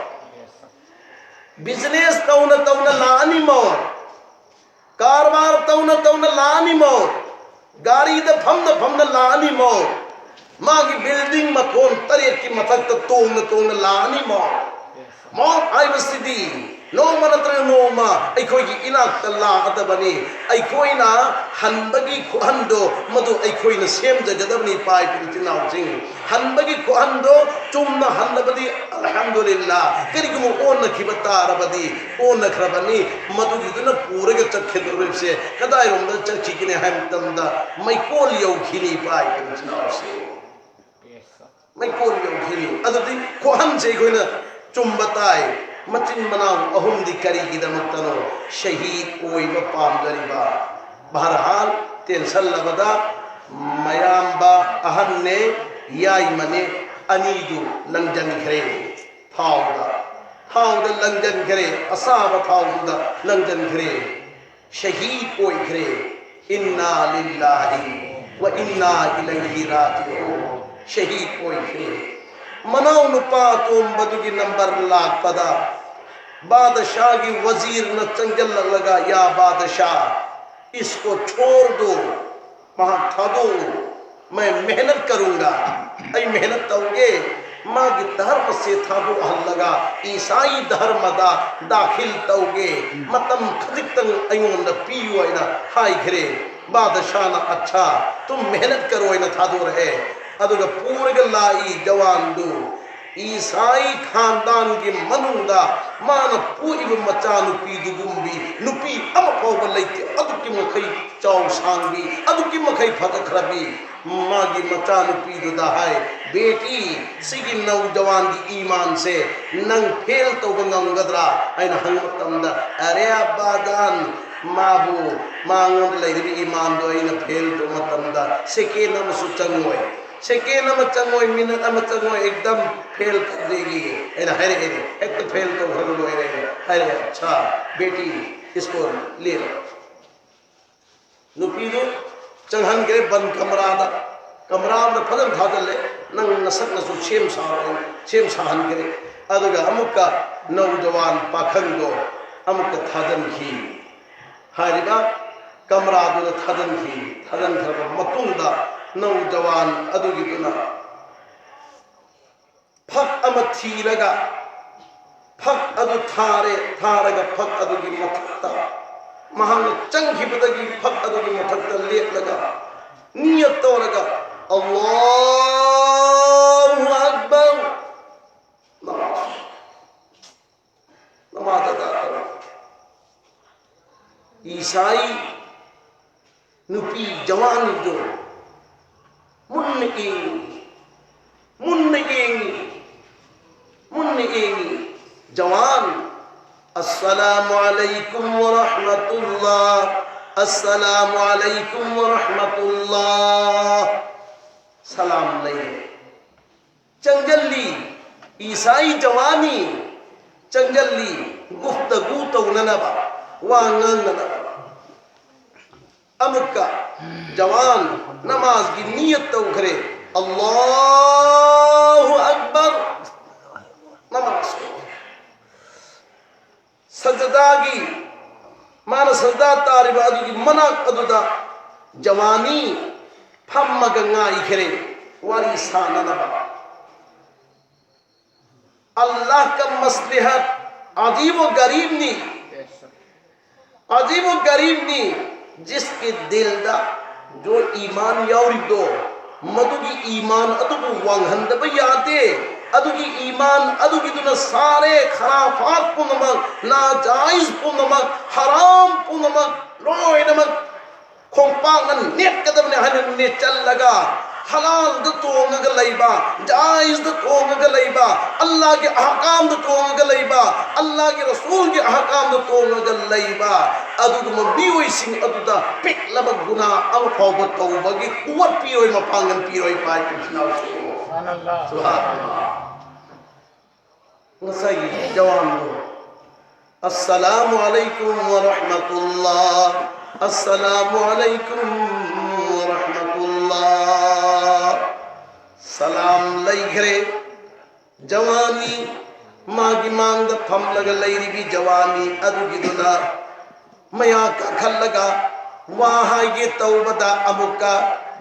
ꯕꯤꯖꯤꯅꯦꯁ ꯇꯧꯅ ꯇꯧꯅ ꯂꯥꯛꯑꯅꯤ ꯃꯧꯠ꯫ ꯀꯔꯕꯥꯔ ꯇꯧꯅ ꯇꯧꯅ ꯂꯥꯛꯑꯅꯤ ꯃꯧꯠ꯫ ꯒꯥꯔꯤꯗ ꯐꯝꯅ ꯐꯝꯅ ꯂꯥꯛꯑꯅꯤ ꯃꯧꯠ꯫ ꯃꯥꯒꯤ ꯕꯤꯜꯗꯤꯡ ꯃꯊꯣꯟ ꯇꯔꯦꯠꯀꯤ ꯃꯊꯛꯇ ꯇꯣꯡꯅ ꯇꯣꯡꯅ ꯂꯥꯛꯑꯅꯤ ꯃꯧꯠ꯫ ꯃꯧꯠ ꯍꯥꯏꯕꯁꯤꯗꯤ ꯅꯣꯡꯃ ꯅꯠꯇ꯭ꯔꯒ ꯅꯣꯡꯃ ꯑꯩꯈꯣꯏꯒꯤ ꯏꯅꯥꯛꯇ ꯂꯥꯛꯀꯗꯕꯅꯤ꯫ ꯑꯩꯈꯣꯏꯅ ꯍꯟꯕꯒꯤ ꯈꯨꯍꯟꯗꯣ ꯃꯗꯨ ꯑꯩꯈꯣꯏꯅ ꯁꯦꯝꯖꯒꯗꯕꯅꯤ꯫ ꯄꯥꯏ ꯏꯆꯤꯟ ꯏꯅꯥꯎꯁꯤꯡ, ꯍꯟꯕꯒꯤ ꯈꯨꯍꯟꯗꯣ ꯆꯨꯝꯅ ꯍꯜꯂꯕꯗꯤ ꯑꯜꯍꯝꯗꯨꯂꯤꯜꯂꯥ, ꯀꯔꯤꯒꯨꯝꯕ ꯑꯣꯟꯅꯈꯤꯕ ꯇꯥꯔꯕꯗꯤ ꯑꯣꯟꯅꯈ꯭ꯔꯕꯅꯤ꯫ ꯃꯗꯨꯒꯤꯗꯨꯅ ꯄꯨꯔꯒ ꯆꯠꯈꯤꯗꯧꯔꯤꯕꯁꯦ ꯀꯗꯥꯏꯔꯣꯝꯗ ꯆꯠꯈꯤꯒꯅꯤ ꯍꯥꯏꯕ ꯃꯇꯝꯗ ꯃꯩꯀꯣꯜ ꯌꯧꯈꯤꯅꯤ꯫ ꯄꯥꯏ ꯏꯆꯤꯟ ꯏꯅꯥꯎꯁꯤꯡ, ꯃꯩꯀꯣꯜ ꯌꯧꯈꯤꯅꯤ꯫ ꯑꯗꯨꯗꯤ ꯈꯨꯍꯟꯁꯦ ꯑꯩꯈꯣꯏꯅ ꯆꯨꯝꯕ ꯇꯥꯏ꯫ ꯃꯆꯤꯟ ꯃꯅꯥꯎ ꯑꯍꯨꯝꯗꯤ ꯀꯔꯤꯒꯤꯗꯃꯛꯇꯅꯣ ꯁꯍꯤꯗ ꯑꯣꯏꯕ ꯄꯥꯝꯖꯔꯤꯕ? ꯕꯍꯔꯍꯥꯜ, ꯇꯦꯟꯁꯜꯂꯕꯗ ꯃꯌꯥꯝꯕ ꯑꯍꯟꯅꯦ, ꯌꯥꯏꯃꯅꯦ, ꯑꯅꯤꯗꯨ ꯂꯪꯖꯟꯈ꯭ꯔꯦ ꯊꯥꯎꯗ꯫ ꯊꯥꯎꯗ ꯂꯪꯖꯟꯈ꯭ꯔꯦ, ꯑꯁꯥꯕ ꯊꯥꯎꯗꯨꯗ ꯂꯪꯖꯟꯈ꯭ꯔꯦ꯫ ꯁꯍꯤꯗ ꯑꯣꯏꯈ꯭ꯔꯦ꯫ ꯏꯟꯅꯥ ꯂꯤꯜꯂꯥꯍꯤ ꯋ ꯏꯟꯅꯥ ꯏꯂꯩꯍꯤ ꯔꯥꯖꯤꯎꯟ꯫ ꯁꯍꯤꯗ ꯑꯣꯏꯈ꯭ꯔꯦ꯫ ꯃꯅꯥꯎ ꯅꯨꯄꯥ ꯑꯇꯣꯝꯕꯗꯨꯒꯤ ꯅꯝꯕꯔ ꯂꯥꯛꯄꯗ ꯕꯥꯗꯁꯥꯒꯤ ꯋꯖꯤꯔꯅ ꯆꯪꯖꯜꯂꯛꯂꯒ, "ꯌꯥ ꯕꯥꯗꯁꯥ, ꯏꯁꯀꯣ ꯆꯣꯔ ꯗꯣ, ꯃꯍꯥꯛ ꯊꯥꯗꯣꯛꯎ꯫ ꯃꯩ ꯃꯦꯍꯅꯠ ꯀꯔꯨꯡꯒꯥ, ꯑꯩ ꯃꯦꯍꯅꯠ ꯇꯧꯒꯦ꯫ ꯃꯥꯒꯤ ꯙꯔꯃꯁꯦ ꯊꯥꯗꯣꯛꯍꯜꯂꯒ ꯏꯁꯥꯏ ꯙꯔꯃꯗ ꯗꯥꯈꯤꯜ ꯇꯧꯒꯦ꯫ ꯃꯇꯝ ꯈꯖꯤꯛꯇꯪ ꯑꯩꯉꯣꯟꯗ ꯄꯤꯌꯨ" ꯍꯥꯏꯅ ꯍꯥꯏꯈ꯭ꯔꯦ꯫ ꯕꯥꯗꯁꯥꯅ, "ꯑꯠꯁꯥ, ꯇꯨꯝ ꯃꯦꯍꯅꯠ ꯀꯔꯣ" ꯍꯥꯏꯅ ꯊꯥꯗꯣꯔꯛꯑꯦ꯫ ꯑꯗꯨꯒ ꯄꯨꯔꯒ ꯂꯥꯛꯏ ꯖꯋꯥꯟꯗꯨ꯫ ꯏꯁꯥꯏ ꯈꯥꯟꯗꯥꯟꯒꯤ ꯃꯅꯨꯡꯗ ꯃꯥꯅ ꯄꯣꯛꯏꯕ ꯃꯆꯥꯅꯨꯄꯤꯗꯨꯒꯨꯝꯕꯤ ꯅꯨꯄꯤ ꯑꯃ ꯐꯥꯎꯕ ꯂꯩꯇꯦ꯫ ꯑꯗꯨꯛꯀꯤ ꯃꯈꯩ ꯆꯥꯎ ꯁꯥꯡꯕꯤ, ꯑꯗꯨꯛꯀꯤ ꯃꯈꯩ ꯐꯖꯈ꯭ꯔꯕꯤ꯫ ꯃꯥꯒꯤ ꯃꯆꯥꯅꯨꯄꯤꯗꯨꯗ ꯍꯥꯏ, "ꯕꯦꯇꯤ, ꯁꯤꯒꯤ ꯅꯧꯖꯋꯥꯟꯒꯤ ꯏꯃꯥꯟꯁꯦ ꯅꯪ ꯐꯦꯜ ꯇꯧꯕ ꯉꯝꯒꯗ꯭ꯔꯥ?" ꯍꯥꯏꯅ ꯍꯪꯕ ꯃꯇꯝꯗ, "ꯑꯔꯦ ꯑꯕꯥꯖꯥꯟ, ꯃꯥꯕꯨ, ꯃꯉꯣꯟꯗ ꯂꯩꯔꯤꯕ ꯏꯃꯥꯟꯗꯣ ꯑꯩꯅ ꯐꯦꯜ ꯇꯧꯕ ꯃꯇꯝꯗ ꯁꯦꯀꯦꯟ ꯑꯃꯁꯨ ꯆꯪꯉꯣꯏ, ꯁꯦꯀꯦꯟ ꯑꯃ ꯆꯪꯉꯣꯏ, ꯃꯤꯅꯠ ꯑꯃ ꯆꯪꯉꯣꯏ, ꯑꯦꯛꯗꯝ ꯐꯦꯜ ꯇꯧꯖꯒꯦ" ꯍꯥꯏꯅ ꯍꯥꯏꯔꯛꯑꯦ꯫ "ꯍꯦꯛꯇ ꯐꯦꯜ ꯇꯧꯈ꯭ꯔꯒ ꯂꯣꯏꯔꯦ" ꯍꯥꯏꯔꯛꯑꯦ꯫ "ꯑꯠꯁꯥ, ꯕꯦꯇꯤ, ꯏꯁꯀꯣ ꯂꯦ ꯂꯣ"꯫ ꯅꯨꯄꯤꯗꯨ ꯆꯪꯍꯟꯈ꯭ꯔꯦ ꯕꯟ ꯀꯃꯔꯥꯗ꯫ ꯀꯃꯔꯥ ꯑꯃꯗ ꯐꯖꯅ ꯊꯥꯖꯤꯜꯂꯦ꯫ "ꯅꯪ ꯅꯁꯛꯅꯁꯨ ꯁꯦꯝ ꯁꯥꯔꯣ" ꯁꯦꯝ ꯁꯥꯍꯟꯈ꯭ꯔꯦ꯫ ꯑꯗꯨꯒ ꯑꯃꯨꯛꯀ ꯅꯧꯖꯋꯥꯟ ꯄꯥꯈꯪꯗꯣ ꯑꯃꯨꯛꯀ ꯊꯥꯖꯤꯟꯈꯤ꯫ ꯍꯥꯏꯔꯤꯕ ꯀꯃꯔꯥꯗꯨꯗ ꯊꯥꯖꯤꯟꯈꯤ꯫ ꯊꯥꯖꯤꯟꯈ꯭ꯔꯕ ꯃꯇꯨꯡꯗ ꯅꯧꯖꯋꯥꯟ ꯑꯗꯨꯒꯤꯗꯨꯅ ꯐꯛ ꯑꯃ ꯊꯤꯔꯒ ꯐꯛ ꯑꯗꯨ ꯊꯥꯔꯦ꯫ ꯊꯥꯔꯒ ꯐꯛ ꯑꯗꯨꯒꯤ ꯃꯊꯛꯇ, ꯃꯍꯥꯛꯅ ꯆꯪꯈꯤꯕꯗꯒꯤ ꯐꯛ ꯑꯗꯨꯒꯤ ꯃꯊꯛꯇ ꯂꯦꯞꯂꯒ ꯅꯤꯌꯠ ꯇꯧꯔꯒ, "ꯑꯜꯂꯥꯍꯨ ꯑꯛꯕꯔ", ꯅꯃꯥꯖ, ꯅꯃꯥꯖ ꯑꯗꯥ ꯇꯧꯔꯦ꯫ ꯏꯁꯥꯏ ꯅꯨꯄꯤ ꯖꯋꯥꯟꯗꯣ ꯃꯨꯟꯅ ꯌꯦꯡꯉꯤ, ꯃꯨꯟꯅ ꯌꯦꯡꯉꯤ, ꯃꯨꯟꯅ ꯌꯦꯡꯉꯤ꯫ ꯖꯋꯥꯟ, "ꯑꯁꯁꯂꯥꯃꯨ ꯑꯂꯩꯀꯨꯝ ꯋꯔꯍꯃꯇꯨꯜꯂꯥꯍ, ꯑꯁꯁꯂꯥꯃꯨ ꯑꯂꯩꯀꯨꯝ ꯋꯔꯍꯃꯇꯨꯜꯂꯥꯍ"꯫ ꯁꯂꯥꯝ ꯂꯩꯔꯦ꯫ ꯆꯪꯖꯜꯂꯤ꯫ ꯏꯁꯥꯏ ꯖꯋꯥꯅꯤ ꯆꯪꯖꯜꯂꯤ꯫ ꯒꯨꯐꯇꯒꯨ ꯇꯧꯅꯅꯕ, ꯋꯥ ꯉꯥꯡꯅꯅꯕ꯫ ꯑꯃꯨꯛꯀ ꯖꯋꯥꯟ ꯅꯃꯥꯖꯒꯤ ꯅꯤꯌꯠ ꯇꯧꯈ꯭ꯔꯦ꯫ "ꯑꯜꯂꯥꯍꯨ ꯑꯛꯕꯔ"꯫ ꯅꯃꯥꯖ꯫ ꯁꯖꯗꯥꯒꯤ, ꯃꯥꯅ ꯁꯖꯗꯥ ꯇꯥꯔꯤꯕ ꯑꯗꯨꯒꯤ ꯃꯅꯥꯛ ꯑꯗꯨꯗ ꯖꯋꯥꯅꯤ ꯐꯝꯃꯒ ꯉꯥꯏꯈ꯭ꯔꯦ, ꯋꯥꯔꯤ ꯁꯥꯅꯅꯕ꯫ ꯑꯜꯂꯥꯍ ꯀ ꯃꯁꯂꯤꯍꯠ ꯑꯖꯤꯕ ꯒꯔꯤꯕꯅꯤ, ꯑꯖꯤꯕ ꯒꯔꯤꯕꯅꯤ꯫ ꯖꯤꯁꯀꯤ ꯗꯤꯜꯗ ꯖꯣ ꯏꯃꯥꯟ ꯌꯥꯎꯔꯤꯕꯗꯣ, ꯃꯗꯨꯒꯤ ꯏꯃꯥꯟ ꯑꯗꯨꯕꯨ ꯋꯥꯡꯍꯟꯗꯕ ꯌꯥꯗꯦ꯫ ꯑꯗꯨꯒꯤ ꯏꯃꯥꯟ ꯑꯗꯨꯒꯤꯗꯨꯅ ꯁꯥꯔꯦ ꯈꯔꯥꯐꯥꯠ ꯄꯨꯝꯅꯃꯛ, ꯅꯥꯖꯥꯏꯖ ꯄꯨꯝꯅꯃꯛ, ꯍꯔꯥꯝ ꯄꯨꯝꯅꯃꯛ, ꯂꯣꯏꯅꯃꯛ ꯈꯣꯡꯄꯥꯛꯅ ꯅꯦꯠꯀꯗꯕꯅꯤ ꯍꯥꯏꯅ ꯅꯦꯠꯆꯜꯂꯒ, ꯍꯂꯥꯜꯗ ꯇꯣꯡꯉꯒ ꯂꯩꯕ, ꯖꯥꯏꯖꯗ ꯇꯣꯡꯉꯒ ꯂꯩꯕ, ꯑꯜꯂꯥꯍꯒꯤ ꯑꯍꯀꯥꯝꯗ ꯇꯣꯡꯉꯒ ꯂꯩꯕ, ꯑꯜꯂꯥꯍꯒꯤ ꯔꯁꯨꯜꯒꯤ ꯑꯍꯀꯥꯝꯗ ꯇꯣꯡꯉꯒ ꯂꯩꯕ ꯑꯗꯨꯒꯨꯝꯕ ꯃꯤꯑꯣꯏꯁꯤꯡ ꯑꯗꯨꯗ ꯄꯤꯛꯂꯕ ꯒꯨꯅꯥ ꯑꯃ ꯐꯥꯎꯕ ꯇꯧꯕꯒꯤ ꯀꯨꯋꯠ ꯄꯤꯔꯣꯏ, ꯃꯄꯥꯡꯒꯜ ꯄꯤꯔꯣꯏ, ꯏꯄꯥ ꯏꯄꯨ ꯏꯆꯤꯟ ꯏꯅꯥꯎꯁꯤꯡ꯫ ꯁꯨꯕꯍꯥꯅꯜꯂꯥꯍ꯫ ꯉꯁꯥꯏꯒꯤ ꯖꯋꯥꯟꯗꯣ, "ꯑꯁꯁꯂꯥꯃꯨ ꯑꯂꯩꯀꯨꯝ ꯋꯔꯍꯃꯇꯨꯜꯂꯥꯍ, ꯑꯁꯁꯂꯥꯃꯨ ꯑꯂꯩꯀꯨꯝ ꯋꯔꯍꯃꯇꯨꯜꯂꯥꯍ"꯫ ꯁꯂꯥꯝ ꯂꯩꯈ꯭ꯔꯦ꯫ ꯖꯋꯥꯅꯤ, ꯃꯥꯒꯤ ꯃꯥꯡꯗ ꯐꯝꯂꯒ ꯂꯩꯔꯤꯕꯤ ꯖꯋꯥꯅꯤ ꯑꯗꯨꯒꯤꯗꯨꯅ ꯃꯌꯥ ꯀꯥꯈꯠꯂꯒ ꯋꯥ ꯍꯥꯏꯒꯦ ꯇꯧꯕꯗ, ꯑꯃꯨꯛꯀ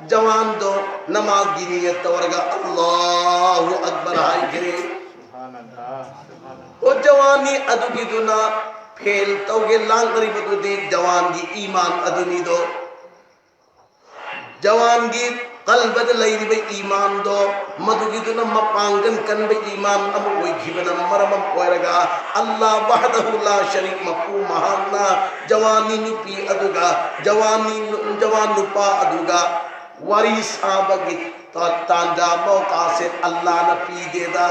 ꯖꯋꯥꯟꯗꯣ ꯅꯃꯥꯖꯒꯤ ꯅꯤꯌꯠ ꯇꯧꯔꯒ "ꯑꯜꯂꯥꯍꯨ ꯑꯛꯕꯔ" ꯍꯥꯏꯈ꯭ꯔꯦ꯫ ꯁꯨꯕꯍꯥꯅꯜꯂꯥꯍ, ꯁꯨꯕꯍꯥꯅꯜꯂꯥꯍ꯫ ꯍꯣ ꯖꯋꯥꯟꯅꯤ ꯑꯗꯨꯒꯤꯗꯨꯅ ꯐꯦꯜ ꯇꯧꯒꯦ ꯂꯥꯡꯅꯔꯤꯕꯗꯨꯗꯤ ꯖꯋꯥꯟꯒꯤ ꯏꯃꯥꯟ ꯑꯗꯨꯅꯤꯗꯣ꯫ ꯖꯋꯥꯟꯒꯤ ꯀꯜꯕꯗ ꯂꯩꯔꯤꯕ ꯏꯃꯥꯟꯗꯣ, ꯃꯗꯨꯒꯤꯗꯨꯅ ꯃꯄꯥꯡꯒꯜ ꯀꯟꯕ ꯏꯃꯥꯟ ꯑꯃ ꯑꯣꯏꯈꯤꯕꯅ ꯃꯔꯝ ꯑꯃ ꯑꯣꯏꯔꯒ, ꯑꯜꯂꯥ ꯋꯥꯍꯗꯍꯨ ꯂꯥ ꯁꯔꯤꯛ ꯃꯄꯨ ꯃꯍꯥꯛꯅ ꯖꯋꯥꯟꯅꯤ ꯅꯨꯄꯤ ꯑꯗꯨꯒ ꯖꯋꯥꯟꯅꯤ ꯖꯋꯥꯟ ꯅꯨꯄꯥ ꯑꯗꯨꯒ ꯋꯥꯔꯤ ꯁꯥꯕꯒꯤ ꯇ- ꯇꯥꯟꯖꯥ ꯃꯧꯀꯥꯁꯦ ꯑꯜꯂꯥꯅ ꯄꯤꯗꯦꯗ꯫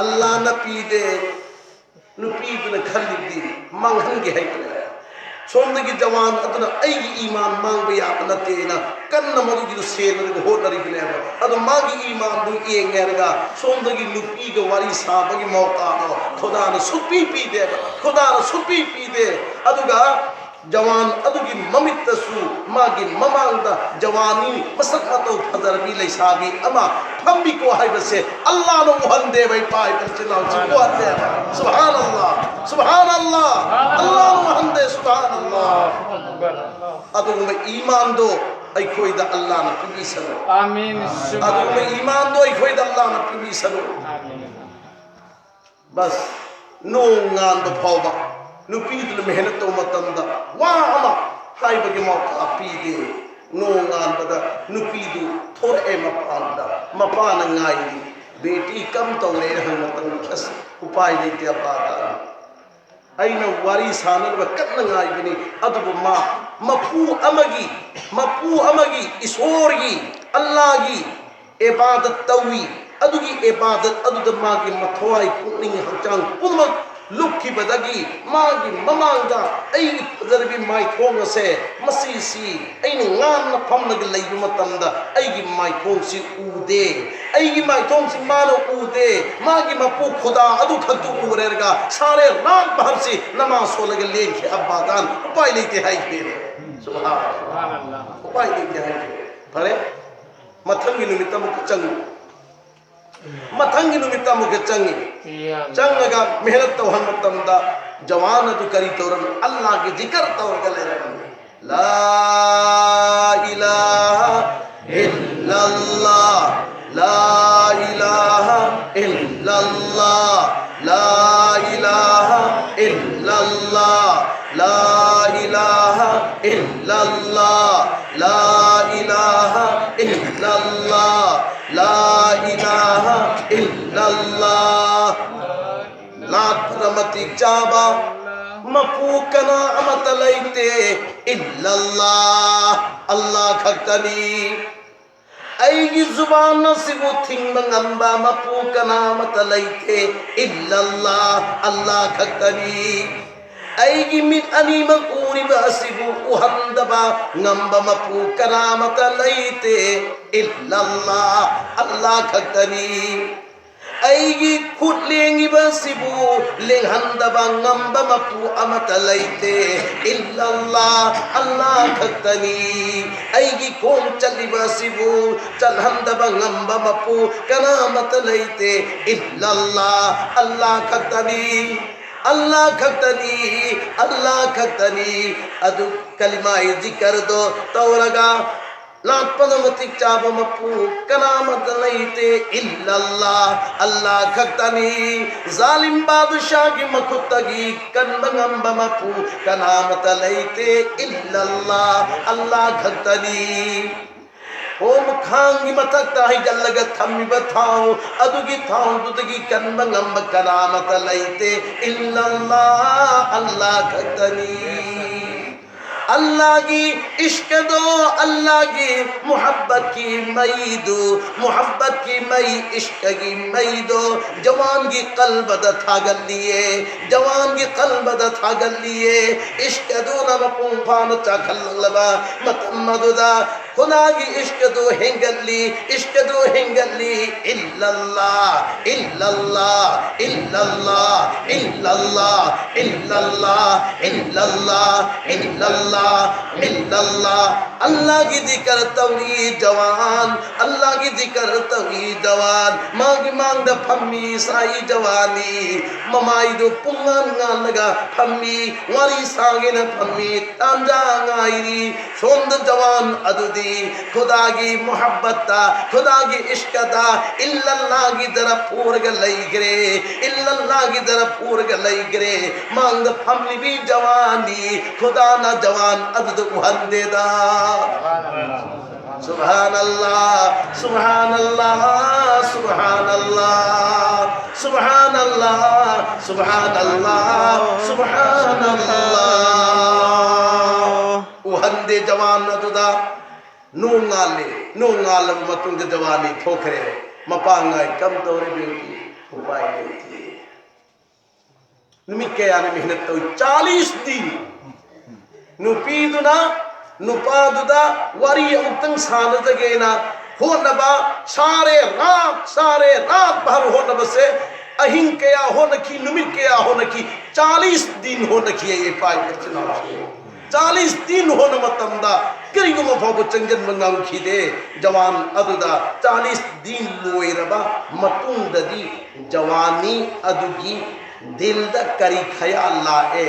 ꯑꯜꯂꯥꯅ ꯄꯤꯗꯦ꯫ ꯅꯨꯄꯤꯗꯨꯅ ꯈꯜꯂꯤꯕꯗꯤ ꯃꯥꯡꯍꯟꯒꯦ ꯍꯥꯏꯕꯅꯦ꯫ ꯁꯣꯝꯗꯒꯤ ꯖꯋꯥꯟ ꯑꯗꯨꯅ ꯑꯩꯒꯤ ꯏꯃꯥꯟ ꯃꯥꯡꯕ ꯌꯥꯕ ꯅꯠꯇꯦꯅ ꯀꯟꯅ ꯃꯗꯨꯒꯤꯗꯨ ꯁꯦꯟꯅꯔꯒ ꯍꯣꯠꯅꯔꯤꯕꯅꯦꯕ꯫ ꯑꯗꯣ ꯃꯥꯒꯤ ꯏꯃꯥꯟꯗꯨ ꯌꯦꯡꯉꯦ ꯍꯥꯏꯔꯒ ꯁꯣꯝꯗꯒꯤ ꯅꯨꯄꯤꯒ ꯋꯥꯔꯤ ꯁꯥꯕꯒꯤ ꯃꯧꯀꯥꯗꯣ ꯈꯨꯗꯥꯅ ꯁꯨꯛꯄꯤ ꯄꯤꯗꯦꯕ꯫ ꯈꯨꯗꯥꯅ ꯁꯨꯛꯄꯤ ꯄꯤꯗꯦ꯫ ꯑꯗꯨꯒ ꯖꯋꯥꯟ ꯑꯗꯨꯒꯤ ꯃꯃꯤꯠꯇꯁꯨ ꯃꯥꯒꯤ ꯃꯃꯥꯡꯗ ꯖꯋꯥꯅꯤ ꯃꯁꯛ ꯃꯇꯧ ꯐꯖꯔꯕꯤ ꯂꯩꯁꯥꯕꯤ ꯑꯃ ꯐꯝꯃꯤꯀꯣ ꯍꯥꯏꯕꯁꯦ ꯑꯜꯂꯥꯅ ꯎꯍꯟꯗꯦꯕ, ꯏꯄꯥ ꯏꯆꯤꯟ ꯏꯅꯥꯎꯁꯤꯡ ꯎꯍꯟꯗꯦꯕ꯫ ꯁꯨꯕꯍꯥꯅꯜꯂꯥ, ꯁꯨꯕꯍꯥꯅꯜꯂꯥ, ꯑꯜꯂꯥꯅ ꯎꯍꯟꯗꯦ꯫ ꯁꯨꯕꯍꯥꯅꯜꯂꯥ꯫ ꯑꯗꯨꯒꯨꯝꯕ ꯏꯃꯥꯟꯗꯣ ꯑꯩꯈꯣꯏꯗ ꯑꯜꯂꯥꯅ ꯄꯤꯕꯤꯁꯅꯨ꯫ آمين. ꯑꯗꯨꯒꯨꯝꯕ ꯏꯃꯥꯟꯗꯣ ꯑꯩꯈꯣꯏꯗ ꯑꯜꯂꯥꯅ ꯄꯤꯕꯤꯁꯅꯨ꯫ آمين. ꯕꯁ, ꯅꯣꯡ ꯉꯥꯟꯕ ꯐꯥꯎꯕ ꯅꯨꯄꯤꯗꯨꯅ ꯃꯦꯍꯅꯠ ꯇꯧꯕ ꯃꯇꯝꯗ ꯋꯥ ꯑꯃ ꯍꯥꯏꯕꯒꯤ ꯃꯧꯀꯥ ꯄꯤꯗꯦ꯫ ꯅꯣꯡ ꯉꯥꯟꯕꯗ ꯅꯨꯄꯤꯗꯨ ꯊꯣꯔꯛꯑꯦ ꯃꯄꯥꯟꯗ, ꯃꯄꯥꯅ ꯉꯥꯏꯔꯤ꯫ ꯕꯦꯇꯤ ꯀꯝ ꯇꯧꯔꯦꯅ ꯍꯪꯕ ꯃꯇꯝꯗ, ꯑꯁ, ꯎꯄꯥꯏ ꯂꯩꯇꯦ ꯑꯄꯥꯗ꯫ ꯑꯩꯅ ꯋꯥꯔꯤ ꯁꯥꯟꯅꯅꯕ ꯀꯟꯅ ꯉꯥꯏꯕꯅꯤ, ꯑꯗꯨꯕꯨ ꯃꯥ ꯃꯄꯨ ꯑꯃꯒꯤ, ꯃꯄꯨ ꯑꯃꯒꯤ, ꯏꯁꯣꯔꯒꯤ, ꯑꯜꯂꯥꯒꯤ ꯏꯕꯥꯗꯠ ꯇꯧꯏ꯫ ꯑꯗꯨꯒꯤ ꯏꯕꯥꯗꯠ ꯑꯗꯨꯗ ꯃꯥꯒꯤ ꯃꯊ꯭ꯋꯥꯏ, ꯄꯨꯛꯅꯤꯡ, ꯍꯛꯆꯥꯡ ꯄꯨꯝꯅꯃꯛ ꯂꯨꯞꯈꯤꯕꯗꯒꯤ ꯃꯥꯒꯤ ꯃꯃꯥꯡꯗ ꯑꯩꯒꯤ ꯐꯖꯔꯕꯤ ꯃꯥꯏꯊꯣꯡ ꯑꯁꯦ, ꯃꯁꯤꯁꯤ ꯑꯩꯅ ꯉꯥꯟꯅ ꯐꯝꯂꯒ ꯂꯩꯕ ꯃꯇꯝꯗ ꯑꯩꯒꯤ ꯃꯥꯏꯊꯣꯡꯁꯤ ꯎꯗꯦ꯫ ꯑꯩꯒꯤ ꯃꯥꯏꯊꯣꯡꯁꯤ ꯃꯥꯅ ꯎꯗꯦ꯫ ꯃꯥꯒꯤ ꯃꯄꯨ ꯈꯨꯗꯥ ꯑꯗꯨ ꯈꯛꯇꯨ ꯎꯔꯦꯔꯒ ꯁꯥꯔꯦ ꯔꯥꯠ ꯚꯔꯁꯤ ꯅꯃꯥꯖ ꯁꯣꯜꯂꯒ ꯂꯦꯟꯈꯤ꯫ ꯑꯕꯥꯗꯥꯟ ꯎꯄꯥꯏ ꯂꯩꯇꯦ ꯍꯥꯏꯈꯤ꯫ ꯁꯨꯕꯍꯥꯅꯜꯂꯥꯍ꯫ ꯎꯄꯥꯏ ꯂꯩꯇꯦ ꯍꯥꯏꯈꯤ꯫ ꯐꯔꯦ, ꯃꯊꯪꯒꯤ ꯅꯨꯃꯤꯠꯇ ꯑꯃꯨꯛꯀ ꯆꯪꯉꯤ꯫ ꯃꯊꯪꯒꯤ ꯅꯨꯃꯤꯠꯇ ꯑꯃꯨꯛꯀ ꯆꯪꯉꯤ꯫ ꯆꯪꯉꯒ ꯃꯦꯍꯅꯠ ꯇꯧꯍꯟꯕ ꯃꯇꯝꯗ ꯖꯋꯥꯟ ꯑꯗꯨ ꯀꯔꯤ ꯇꯧꯔꯝꯃꯤ? ꯑꯜꯂꯥꯒꯤ ꯖꯤꯀꯔ ꯇꯧꯔꯒ ꯂꯩꯔꯝꯃꯤ꯫ ꯂꯥ ꯏꯂꯥꯍ ꯏꯜꯂꯜꯂꯥꯍ لا إله إلا الله، لا إله إلا الله، لا إله إلا الله، لا إله إلا الله، لا إله إلا الله. ꯂꯥꯠꯄꯗ ꯃꯇꯤꯛ ꯆꯥꯕ ꯃꯄꯨ ꯀꯅꯥ ꯑꯃꯠꯇ ꯂꯩꯇꯦ, ꯏꯜꯂꯜꯂꯥꯍ, ꯑꯜꯂꯥꯍ ꯈꯛꯇꯅꯤ꯫ ꯑꯩꯒꯤ ꯖꯨꯕꯥꯟ ꯑꯁꯤꯕꯨ ꯊꯤꯡꯕ ꯉꯝꯕ ꯃꯄꯨ ꯀꯅꯥ ꯑꯃꯠꯇ ꯂꯩꯇꯦ, ꯏꯜꯂꯜꯂꯥꯍ, ꯑꯜꯂꯥꯍ ꯈꯛꯇꯅꯤ꯫ ꯑꯩꯒꯤ ꯃꯤꯠ ꯑꯅꯤꯃꯛ ꯎꯔꯤꯕ ꯑꯁꯤꯕꯨ ꯎꯍꯟꯗꯕ ꯉꯝꯕ ꯃꯄꯨ ꯀꯅꯥ ꯑꯃꯠꯇ ꯂꯩꯇꯦ, ꯏꯜꯂꯜꯂꯥꯍ, ꯑꯜꯂꯥꯍ ꯈꯛꯇꯅꯤ꯫ ꯑꯩꯒꯤ ꯈꯨꯠ ꯂꯦꯡꯉꯤꯕ ꯑꯁꯤꯕꯨ ꯂꯦꯡꯍꯟꯗꯕ ꯉꯝꯕ ꯃꯄꯨ ꯑꯃꯠꯇ ꯂꯩꯇꯦ, ꯏꯜꯂꯜꯂꯥꯍ, ꯑꯜꯂꯥꯍ ꯈꯛꯇꯅꯤ꯫ ꯑꯩꯒꯤ ꯈꯣꯡ ꯆꯠꯂꯤꯕ ꯑꯁꯤꯕꯨ ꯆꯠꯍꯟꯗꯕ ꯉꯝꯕ ꯃꯄꯨ ꯀꯅꯥ ꯑꯃꯠꯇ ꯂꯩꯇꯦ, ꯏꯜꯂꯜꯂꯥꯍ, ꯑꯜꯂꯥꯍ ꯈꯛꯇꯅꯤ, ꯑꯜꯂꯥꯍ ꯈꯛꯇꯅꯤ, ꯑꯜꯂꯥꯍ ꯈꯛꯇꯅꯤ꯫ ꯑꯗꯨ ꯀꯂꯤꯃꯥꯒꯤ ꯖꯤꯀꯔꯗꯣ ꯇꯧꯔꯒ ꯂꯥꯠꯄꯗ ꯃꯇꯤꯛ ꯆꯥꯕ ꯃꯄꯨ ꯀꯅꯥꯃꯠꯇ ꯂꯩꯇꯦ, ꯏꯜꯂꯜꯂꯥꯍ, ꯑꯜꯂꯥꯍ ꯈꯛꯇꯅꯤ꯫ ꯖꯥꯂꯤꯝ ꯕꯥꯗꯨꯁꯥꯒꯤ ꯃꯈꯨꯠꯇꯒꯤ ꯀꯟꯕ ꯉꯝꯕ ꯃꯄꯨ ꯀꯅꯥꯃꯠꯇ ꯂꯩꯇꯦ, ꯏꯜꯂꯜꯂꯥꯍ, ꯑꯜꯂꯥꯍ ꯈꯛꯇꯅꯤ꯫ ꯍꯣꯝ ꯈꯥꯡꯒꯤ ꯃꯊꯛꯇ ꯍꯩꯖꯤꯜꯂꯒ ꯊꯝꯃꯤꯕ ꯊꯥꯎ ꯑꯗꯨꯒꯤ ꯊꯥꯎꯗꯨꯗꯒꯤ ꯀꯟꯕ ꯉꯝꯕ ꯀꯅꯥꯃꯠꯇ ꯂꯩꯇꯦ, ꯏꯜꯂꯜꯂꯥꯍ, ꯑꯜꯂꯥꯍ ꯈꯛꯇꯅꯤ꯫ ꯑꯜꯂꯥꯍꯒꯤ ꯏꯁ꯭ꯀꯗꯣ, ꯑꯜꯂꯥꯍꯒꯤ ꯃꯨꯍꯕꯠꯀꯤ ꯃꯩꯗꯨ, ꯃꯨꯍꯕꯠꯀꯤ ꯃꯩ, ꯏꯁ꯭ꯀꯒꯤ ꯃꯩꯗꯣ ꯖꯋꯥꯟꯒꯤ ꯀꯜꯕꯗ ꯊꯥꯒꯠꯂꯤꯌꯦ, ꯖꯋꯥꯟꯒꯤ ꯀꯜꯕꯗ ꯊꯥꯒꯠꯂꯤꯌꯦ꯫ ꯏꯁ꯭ꯀꯗꯨꯅ ꯃꯄꯨꯡ ꯐꯥꯅ ꯆꯥꯛꯈꯠꯂꯛꯂꯕ ꯃꯇꯝ ꯑꯗꯨꯗ ꯈꯨꯗꯥꯒꯤ ꯏꯁ꯭ꯀꯗꯨ ꯍꯦꯟꯒꯠꯂꯤ, ꯏꯁ꯭ꯀꯗꯨ ꯍꯦꯟꯒꯠꯂꯤ꯫ ꯏꯜꯂꯜꯂꯥꯍ, ꯏꯜꯂꯜꯂꯥꯍ, ꯏꯜꯂꯜꯂꯥꯍ, ꯏꯜꯂꯜꯂꯥꯍ, ꯏꯜꯂꯜꯂꯥꯍ, ꯏꯜꯂꯜꯂꯥꯍ, ꯏꯜꯂꯜꯂꯥꯍ, ꯏꯜꯂꯜꯂꯥꯍ꯫ ꯑꯜꯂꯥꯍꯒꯤ ꯖꯤꯀꯔ ꯇꯧꯔꯤ ꯖꯋꯥꯟ, ꯑꯜꯂꯥꯍꯒꯤ ꯖꯤꯀꯔ ꯇꯧꯔꯤ ꯖꯋꯥꯟ꯫ ꯃꯥꯒꯤ ꯃꯥꯡꯗ ꯐꯝꯃꯤ ꯁꯥꯏ ꯖꯋꯥꯟꯅꯤ꯫ ꯃꯃꯥꯏꯗꯨ ꯄꯨꯡꯉꯥꯟ ꯉꯥꯜꯂꯒ ꯐꯝꯃꯤ, ꯋꯥꯔꯤ ꯁꯥꯒꯦꯅ ꯐꯝꯃꯤ, ꯇꯥꯟꯖꯥ ꯉꯥꯏꯔꯤ꯫ ꯁꯣꯝꯗ ꯖꯋꯥꯟ ꯑꯗꯨꯗꯤ ꯈꯨꯗꯥꯒꯤ ꯃꯨꯍꯕꯠꯇ, ꯈꯨꯗꯥꯒꯤ ꯏꯁ꯭ꯀꯗ, ꯏꯜꯂꯜꯂꯥꯍꯒꯤ ꯗꯔ ꯄꯨꯔꯒ ꯂꯩꯈ꯭ꯔꯦ, ꯏꯜꯂꯜꯂꯥꯍꯒꯤ ꯗꯔ ꯄꯨꯔꯒ ꯂꯩꯈ꯭ꯔꯦ꯫ ꯃꯥꯡꯗ ꯐꯝꯂꯤꯕꯤ ꯖꯋꯥꯟꯅꯤ, ꯈꯨꯗꯥꯅ ꯖꯋꯥꯟ ꯑꯗꯨꯗ ꯎꯍꯟꯗꯦꯗ꯫ ꯁꯨꯕꯍꯥꯅꯜꯂꯥꯍ, ꯁꯨꯕꯍꯥꯅꯜꯂꯥꯍ, ꯁꯨꯕꯍꯥꯅꯜꯂꯥꯍ, ꯁꯨꯕꯍꯥꯅꯜꯂꯥꯍ, ꯁꯨꯕꯍꯥꯅꯜꯂꯥꯍ, ꯁꯨꯕꯍꯥꯅꯜꯂꯥꯍ꯫ ꯎꯍꯟꯗꯦ ꯖꯋꯥꯟ ꯑꯗꯨꯗ꯫ ꯅꯣꯡ ꯉꯥꯜꯂꯦ꯫ ꯅꯣꯡ ꯉꯥꯜꯂꯕ ꯃꯇꯨꯡꯗ ꯖꯋꯥꯟꯅꯤ ꯊꯣꯛꯈ꯭ꯔꯦ꯫ ꯃꯄꯥꯡꯒꯥꯏ ꯀꯝꯗꯧꯔꯦ ꯕꯦꯡꯀꯤ? ꯎꯄꯥꯏ ꯂꯩꯇꯦ꯫ ꯅꯨꯃꯤꯠ ꯀꯌꯥꯅꯤ ꯃꯤꯍꯅꯠ ꯇꯧꯏ? ꯆꯥꯂꯤꯁ ꯗꯤꯟ꯫ ꯅꯨꯄꯤꯗꯨꯅ ꯅꯨꯄꯥꯗꯨꯗ ꯋꯥꯔꯤ ꯑꯃꯨꯛꯇꯪ ꯁꯥꯟꯅꯖꯒꯦꯅ ꯍꯣꯠꯅꯕ, ꯁꯥꯔꯦ ꯔꯥꯠ, ꯁꯥꯔꯦ ꯔꯥꯠ ꯚꯔ ꯍꯣꯠꯅꯕꯁꯦ, ꯑꯍꯤꯡ ꯀꯌꯥ ꯍꯣꯠꯅꯈꯤ, ꯅꯨꯃꯤꯠ ꯀꯌꯥ ꯍꯣꯠꯅꯈꯤ, ꯆꯥꯂꯤꯁ ꯗꯤꯟ ꯍꯣꯠꯅꯈꯤ꯫ ꯑꯩ ꯏꯄꯥ ꯏꯄꯨ ꯏꯆꯤꯟ ꯏꯅꯥꯎꯁꯤꯡ, ꯆꯥꯂꯤꯁ ꯗꯤꯟ ꯍꯣꯠꯅ ꯃꯇꯝꯗ ꯀꯔꯤꯒꯨꯝꯕ ꯐꯥꯎꯕ ꯆꯪꯁꯤꯟꯕ ꯉꯝꯈꯤꯗꯦ꯫ ꯖꯋꯥꯟ ꯑꯗꯨꯗ ꯆꯥꯂꯤꯁ ꯗꯤꯟ ꯂꯣꯏꯔꯕ ꯃꯇꯨꯡꯗꯗꯤ ꯖꯋꯥꯟꯅꯤ ꯑꯗꯨꯒꯤ ꯗꯤꯜꯗ ꯀꯔꯤ ꯈꯌꯥꯜ ꯂꯥꯛꯑꯦ?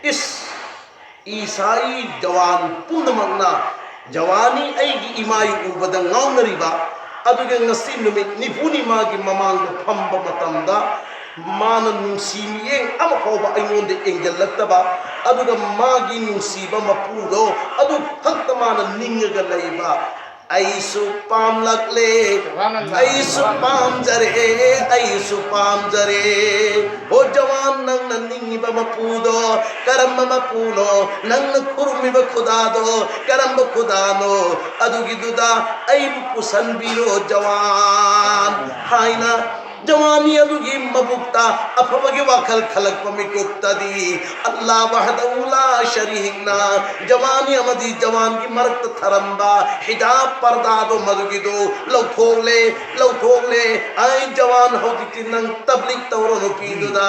ꯏꯁ, ꯏꯁꯥꯏ ꯖꯋꯥꯟ ꯄꯨꯝꯅꯃꯛꯅ ꯖꯋꯥꯟꯅꯤ ꯑꯩꯒꯤ ꯏꯃꯥꯏ ꯎꯕꯗ ꯉꯥꯎꯅꯔꯤꯕ, ꯑꯗꯨꯒ ꯉꯁꯤ ꯅꯨꯃꯤꯠ ꯅꯤꯐꯨꯅꯤ ꯃꯥꯒꯤ ꯃꯃꯥꯡꯗ ꯐꯝꯕ ꯃꯇꯝꯗ, ꯃꯥꯅ ꯅꯨꯡꯁꯤ ꯃꯤꯠꯌꯦꯡ ꯑꯃ ꯐꯥꯎꯕ ꯑꯩꯉꯣꯟꯗ ꯌꯦꯡꯁꯤꯜꯂꯛꯇꯕ, ꯑꯗꯨꯒ ꯃꯥꯒꯤ ꯅꯨꯡꯁꯤꯕ ꯃꯄꯨꯗꯣ ꯑꯗꯨ ꯈꯛꯇ ꯃꯥꯅ ꯅꯤꯡꯉꯒ ꯂꯩꯕ꯫ ꯑꯩꯁꯨ ꯄꯥꯝꯂꯛꯂꯦ, ꯑꯩꯁꯨ ꯄꯥꯝꯖꯔꯦ, ꯑꯩꯁꯨ ꯄꯥꯝꯖꯔꯦ꯫ ꯑꯣ ꯖꯋꯥꯟ, ꯅꯪꯅ ꯅꯤꯡꯉꯤꯕ ꯃꯄꯨꯗꯣ ꯀꯔꯝꯕ ꯃꯄꯨꯅꯣ? ꯅꯪꯅ ꯈꯨꯔꯨꯝꯃꯤꯕ ꯈꯨꯗꯥꯗꯣ ꯀꯔꯝꯕ ꯈꯨꯗꯥꯅꯣ? ꯑꯗꯨꯒꯤꯗꯨꯗ ꯑꯩꯕꯨ ꯄꯨꯁꯟꯕꯤꯔꯣ ꯖꯋꯥꯟ ꯍꯥꯏꯅ ꯖꯋꯥꯟꯅꯤ ꯑꯗꯨꯒꯤ ꯃꯕꯨꯛꯇ ꯑꯐꯕꯒꯤ ꯋꯥꯈꯜ ꯈꯜꯂꯛꯄ ꯃꯤꯀꯨꯞꯇꯗꯤ, ꯑꯜꯂꯥꯍ ꯋꯥꯍꯗꯍꯨ ꯂꯥ ꯁꯔꯤꯛꯅ ꯖꯋꯥꯟꯅꯤ ꯑꯃꯗꯤ ꯖꯋꯥꯟꯒꯤ ꯃꯔꯛꯇ ꯊꯔꯝꯕ ꯍꯤꯖꯥꯕ ꯄꯔꯗꯥꯗꯣ ꯃꯗꯨꯒꯤꯗꯣ ꯂꯧꯊꯣꯛꯂꯦ, ꯂꯧꯊꯣꯛꯂꯦ꯫ ꯑꯩ ꯖꯋꯥꯟ, ꯍꯧꯖꯤꯛꯇꯤ ꯅꯪ ꯇꯕ꯭ꯂꯤꯒ ꯇꯧꯔꯣ ꯅꯨꯄꯤꯗꯨꯗ꯫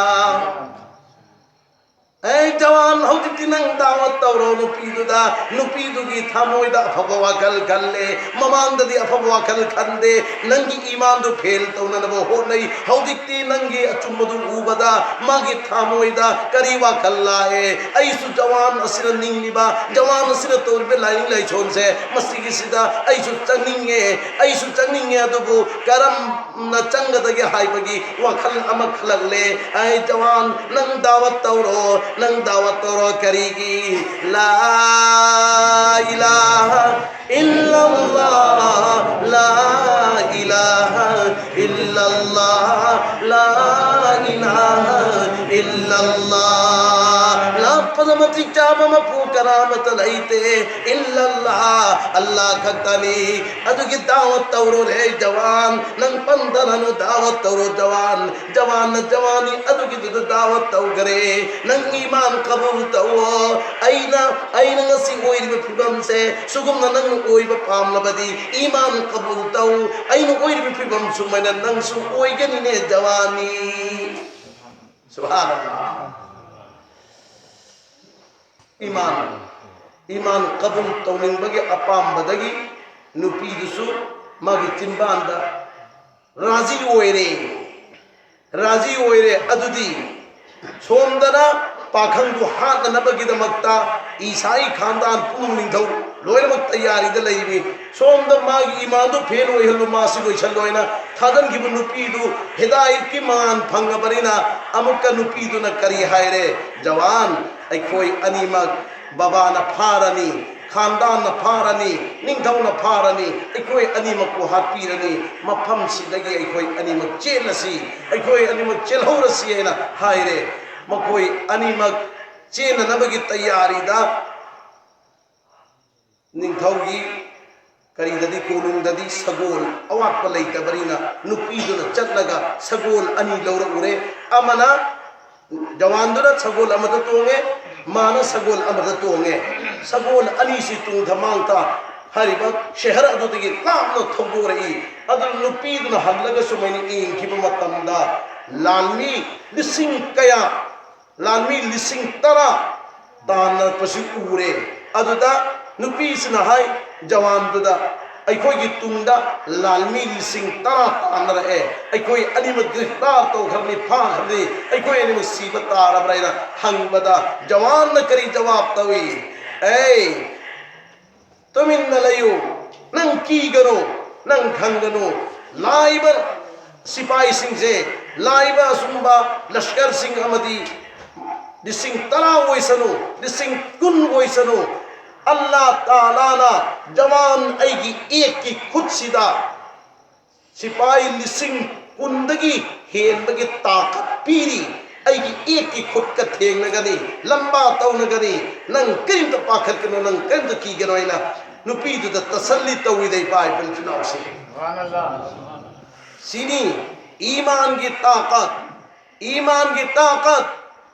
ꯑꯩ ꯖꯋꯥꯟ, ꯍꯧꯖꯤꯛꯇꯤ ꯅꯪ ꯗꯥꯋꯠ ꯇꯧꯔꯣ ꯅꯨꯄꯤꯗꯨꯗ, ꯅꯨꯄꯤꯗꯨꯒꯤ ꯊꯃꯣꯏꯗ ꯑꯐꯕ ꯋꯥꯈꯜ ꯈꯜꯂꯦ, ꯃꯃꯥꯡꯗꯗꯤ ꯑꯐꯕ ꯋꯥꯈꯜ ꯈꯟꯗꯦ, ꯅꯪꯒꯤ ꯏꯃꯥꯟꯗꯨ ꯐꯦꯜ ꯇꯧꯅꯅꯕ ꯍꯣꯠꯅꯩ꯫ ꯍꯧꯖꯤꯛꯇꯤ ꯅꯪꯒꯤ ꯑꯆꯨꯝꯕꯗꯨ ꯎꯕꯗ ꯃꯥꯒꯤ ꯊꯃꯣꯏꯗ ꯀꯔꯤ ꯋꯥꯈꯜ ꯂꯥꯛꯑꯦ? ꯑꯩꯁꯨ ꯖꯋꯥꯟ ꯑꯁꯤꯅ ꯅꯤꯡꯂꯤꯕ, ꯖꯋꯥꯟ ꯑꯁꯤꯅ ꯇꯧꯔꯤꯕ ꯂꯥꯏꯅꯤꯡ ꯂꯥꯏꯁꯣꯟꯁꯦ, ꯃꯁꯤꯒꯤꯁꯤꯗ ꯑꯩꯁꯨ ꯆꯪꯅꯤꯡꯉꯦ, ꯑꯩꯁꯨ ꯆꯪꯅꯤꯡꯉꯦ, ꯑꯗꯨꯕꯨ ꯀꯔꯝꯅ ꯆꯪꯒꯗꯒꯦ ꯍꯥꯏꯕꯒꯤ ꯋꯥꯈꯜ ꯑꯃ ꯈꯜꯂꯛꯂꯦ꯫ ꯑꯩ ꯖꯋꯥꯟ, ꯅꯪ ꯗꯥꯋꯠ ꯇꯧꯔꯣ, ꯅꯪ ꯗꯥꯋꯠ ꯇꯧꯔꯣ꯫ ꯀꯔꯤꯒꯤ? لا إله إلا الله، لا إله إلا الله، لا إله إلا الله꯫ ꯂꯥꯛꯄꯗ ꯃꯇꯤꯛ ꯆꯥꯕ ꯃꯄꯨ ꯀꯅꯥꯃꯠꯇ ꯂꯩꯇꯦ꯫ إلا الله، ꯑꯜꯂꯥꯍ ꯈꯛꯇꯅꯤ꯫ ꯑꯗꯨꯒꯤ ꯗꯥꯋꯠ ꯇꯧꯔꯣ ꯔꯦ ꯖꯋꯥꯟ꯫ ꯅꯪ ꯄꯟꯗꯅꯅꯨ, ꯗꯥꯋꯠ ꯇꯧꯔꯣ ꯖꯋꯥꯟ꯫ ꯖꯋꯥꯟꯅ ꯖꯋꯥꯅꯤ ꯑꯗꯨꯒꯤꯗꯨꯗ ꯗꯥꯋꯠ ꯇꯧꯈꯔꯦ꯫ ꯅꯪ ꯏꯃꯥꯟ ꯀꯕꯨꯜ ꯇꯧꯋꯣ꯫ ꯑꯩꯅ, ꯑꯩꯅ ꯉꯁꯤ ꯑꯣꯏꯔꯤꯕ ꯐꯤꯕꯝꯁꯦ ꯁꯨꯒꯨꯝꯅ ꯅꯪꯅ ꯑꯣꯏꯕ ꯄꯥꯝꯂꯕꯗꯤ ꯏꯃꯥꯟ ꯀꯕꯨꯜ ꯇꯧ꯫ ꯑꯩꯅ ꯑꯣꯏꯔꯤꯕ ꯐꯤꯕꯝ ꯁꯨꯃꯥꯏꯅ ꯅꯪꯁꯨ ꯑꯣꯏꯒꯅꯤꯅꯦ ꯖꯋꯥꯅꯤ꯫ ꯁꯨꯕꯍꯥꯅꯜꯂꯥꯍ꯫ ꯏꯃꯥꯟ, ꯏꯃꯥꯟ ꯀꯕꯨꯜ ꯇꯧꯅꯤꯡꯕꯒꯤ ꯑꯄꯥꯝꯕꯗꯒꯤ ꯅꯨꯄꯤꯗꯨꯁꯨ ꯃꯥꯒꯤ ꯆꯤꯟꯕꯥꯟꯗ ꯔꯥꯖꯤ ꯑꯣꯏꯔꯦ꯫ ꯔꯥꯖꯤ ꯑꯣꯏꯔꯦ꯫ ꯑꯗꯨꯗꯤ ꯁꯣꯝꯗꯅ ꯄꯥꯈꯪꯗꯨ ꯍꯥꯠꯅꯅꯕꯒꯤꯗꯃꯛꯇ ꯏꯁꯥꯏ ꯈꯥꯟꯗꯥꯟ ꯄꯨꯝꯅꯃꯛ ꯅꯤꯡꯊꯧ ꯂꯣꯏꯅꯃꯛ ꯇꯌꯥꯔꯤꯗ ꯂꯩꯔꯤꯕꯅꯤ꯫ ꯁꯣꯝꯗ ꯃꯥꯒꯤ ꯏꯃꯥꯟꯗꯨ ꯐꯦꯜ ꯑꯣꯏꯍꯜꯂꯨ, ꯃꯥꯁꯤ ꯂꯣꯏꯁꯜꯂꯣ ꯍꯥꯏꯅ ꯊꯥꯗꯟꯈꯤꯕ ꯅꯨꯄꯤꯗꯨ ꯍꯤꯗꯥꯌꯠꯀꯤ ꯃꯉꯥꯜ ꯐꯪꯉꯕꯅꯤꯅ ꯑꯃꯨꯛꯀ ꯅꯨꯄꯤꯗꯨꯅ ꯀꯔꯤ ꯍꯥꯏꯔꯦ? ꯖꯋꯥꯟ, ꯑꯩꯈꯣꯏ ꯑꯅꯤꯃꯛ ꯕꯕꯥꯅ ꯐꯥꯔꯅꯤ, ꯈꯥꯟꯗꯥꯟꯅ ꯐꯥꯔꯅꯤ, ꯅꯤꯡꯊꯧꯅ ꯐꯥꯔꯅꯤ, ꯑꯩꯈꯣꯏ ꯑꯅꯤꯃꯛꯄꯨ ꯍꯥꯠꯄꯤꯔꯅꯤ, ꯃꯐꯝꯁꯤꯗꯒꯤ ꯑꯩꯈꯣꯏ ꯑꯅꯤꯃꯛ ꯆꯦꯜꯂꯁꯤ, ꯑꯩꯈꯣꯏ ꯑꯅꯤꯃꯛ ꯆꯦꯜꯍꯧꯔꯁꯤ ꯍꯥꯏꯅ ꯍꯥꯏꯔꯦ꯫ ꯃꯈꯣꯏ ꯑꯅꯤꯃꯛ ꯆꯦꯟꯅꯅꯕꯒꯤ ꯇꯌꯥꯔꯤꯗ ꯅꯤꯡꯊꯧꯒꯤ ꯀꯔꯤꯗꯗꯤ, ꯀꯣꯅꯨꯡꯗꯗꯤ ꯁꯒꯣꯜ ꯑꯋꯥꯠꯄ ꯂꯩꯇꯕꯅꯤꯅ ꯅꯨꯄꯤꯗꯨꯅ ꯆꯠꯂꯒ ꯁꯒꯣꯜ ꯑꯅꯤ ꯂꯧꯔꯛꯎꯔꯦ꯫ ꯑꯃꯅ, ꯖꯋꯥꯟꯗꯨꯅ ꯁꯒꯣꯜ ꯑꯃꯗ ꯇꯣꯡꯉꯦ, ꯃꯥꯅ ꯁꯒꯣꯜ ꯑꯃꯗ ꯇꯣꯡꯉꯦ꯫ ꯁꯒꯣꯜ ꯑꯅꯤꯁꯤ ꯇꯨꯡꯗ ꯃꯥꯡꯗ ꯍꯥꯏꯔꯤꯕ ꯁꯍꯔ ꯑꯗꯨꯗꯒꯤ ꯂꯥꯞꯅ ꯊꯧꯗꯣꯔꯛꯏ꯫ ꯑꯗꯨ ꯅꯨꯄꯤꯗꯨꯅ ꯍꯜꯂꯒ ꯁꯨꯃꯥꯏꯅ ꯌꯦꯡꯈꯤꯕ ꯃꯇꯝꯗ ꯂꯥꯟꯃꯤ ꯂꯤꯁꯤꯡ ꯀꯌꯥ, ꯂꯥꯟꯃꯤ ꯂꯤꯁꯤꯡ ꯇꯔꯥ ꯇꯥꯟꯅꯔꯛꯄꯁꯤ ꯎꯔꯦ꯫ ꯑꯗꯨꯗ ꯅꯨꯄꯤꯁꯤꯅ ꯍꯥꯏ ꯖꯋꯥꯟꯗꯨꯗ, "ꯑꯩꯈꯣꯏꯒꯤ ꯇꯨꯡꯗ ꯂꯥꯜꯃꯤ ꯂꯤꯁꯤꯡ ꯇꯔꯥ ꯇꯥꯟꯅꯔꯛꯑꯦ, ꯑꯩꯈꯣꯏ ꯑꯅꯤꯃꯛ ꯒ꯭ꯔꯤꯐꯇꯥꯔ ꯇꯧꯈ꯭ꯔꯅꯤ, ꯐꯥꯈ꯭ꯔꯅꯤ, ꯑꯩꯈꯣꯏ ꯑꯅꯤꯃꯛ ꯁꯤꯕ ꯇꯥꯔꯕ꯭ꯔꯥ?" ꯍꯥꯏꯅ ꯍꯪꯕꯗ ꯖꯋꯥꯟꯅ ꯀꯔꯤ ꯖꯋꯥꯕ ꯇꯧꯏ? "ꯑꯩ ꯇꯨꯃꯤꯟꯅ ꯂꯩꯌꯨ, ꯅꯪ ꯀꯤꯒꯅꯨ, ꯅꯪ ꯈꯪꯒꯅꯨ, ꯂꯥꯛꯏꯕ ꯁꯤꯐꯥꯏꯁꯤꯡꯁꯦ, ꯂꯥꯛꯏꯕ ꯑꯁꯨꯝꯕ ꯂꯁꯀꯔꯁꯤꯡ ꯑꯃꯗꯤ ꯂꯤꯁꯤꯡ ꯇꯔꯥ ꯑꯣꯏꯁꯅꯨ, ꯂꯤꯁꯤꯡ ꯀꯨꯟ ꯑꯣꯏꯁꯅꯨ, ꯑꯜꯂꯥ ꯇꯥꯂꯥꯅ ꯖꯋꯥꯟ ꯑꯩꯒꯤ ꯑꯦꯛꯀꯤ ꯈꯨꯠꯁꯤꯗ ꯁꯤꯐꯥꯏ ꯂꯤꯁꯤꯡ ꯀꯨꯟꯗꯒꯤ ꯍꯦꯟꯕꯒꯤ ꯇꯥꯀꯠ ꯄꯤꯔꯤ꯫ ꯑꯩꯒꯤ ꯑꯦꯛꯀꯤ ꯈꯨꯠꯀ ꯊꯦꯡꯅꯒꯅꯤ, ꯂꯝꯕꯥ ꯇꯧꯅꯒꯅꯤ꯫ ꯅꯪ ꯀꯔꯤꯝꯇ ꯄꯥꯈꯠꯀꯅꯨ, ꯅꯪ ꯀꯔꯤꯝꯇ ꯀꯤꯒꯅꯨ" ꯍꯥꯏꯅ ꯅꯨꯄꯤꯗꯨꯗ ꯇꯁꯜꯂꯤ ꯇꯧꯋꯤꯗ, ꯏꯄꯥ ꯏꯄꯨ ꯏꯆꯤꯟ ꯏꯅꯥꯎꯁꯤꯡ꯫ ꯁꯤꯅꯤ ꯏꯃꯥꯟꯒꯤ ꯇꯥꯀꯠ, ꯏꯃꯥꯟꯒꯤ ꯇꯥꯀꯠ꯫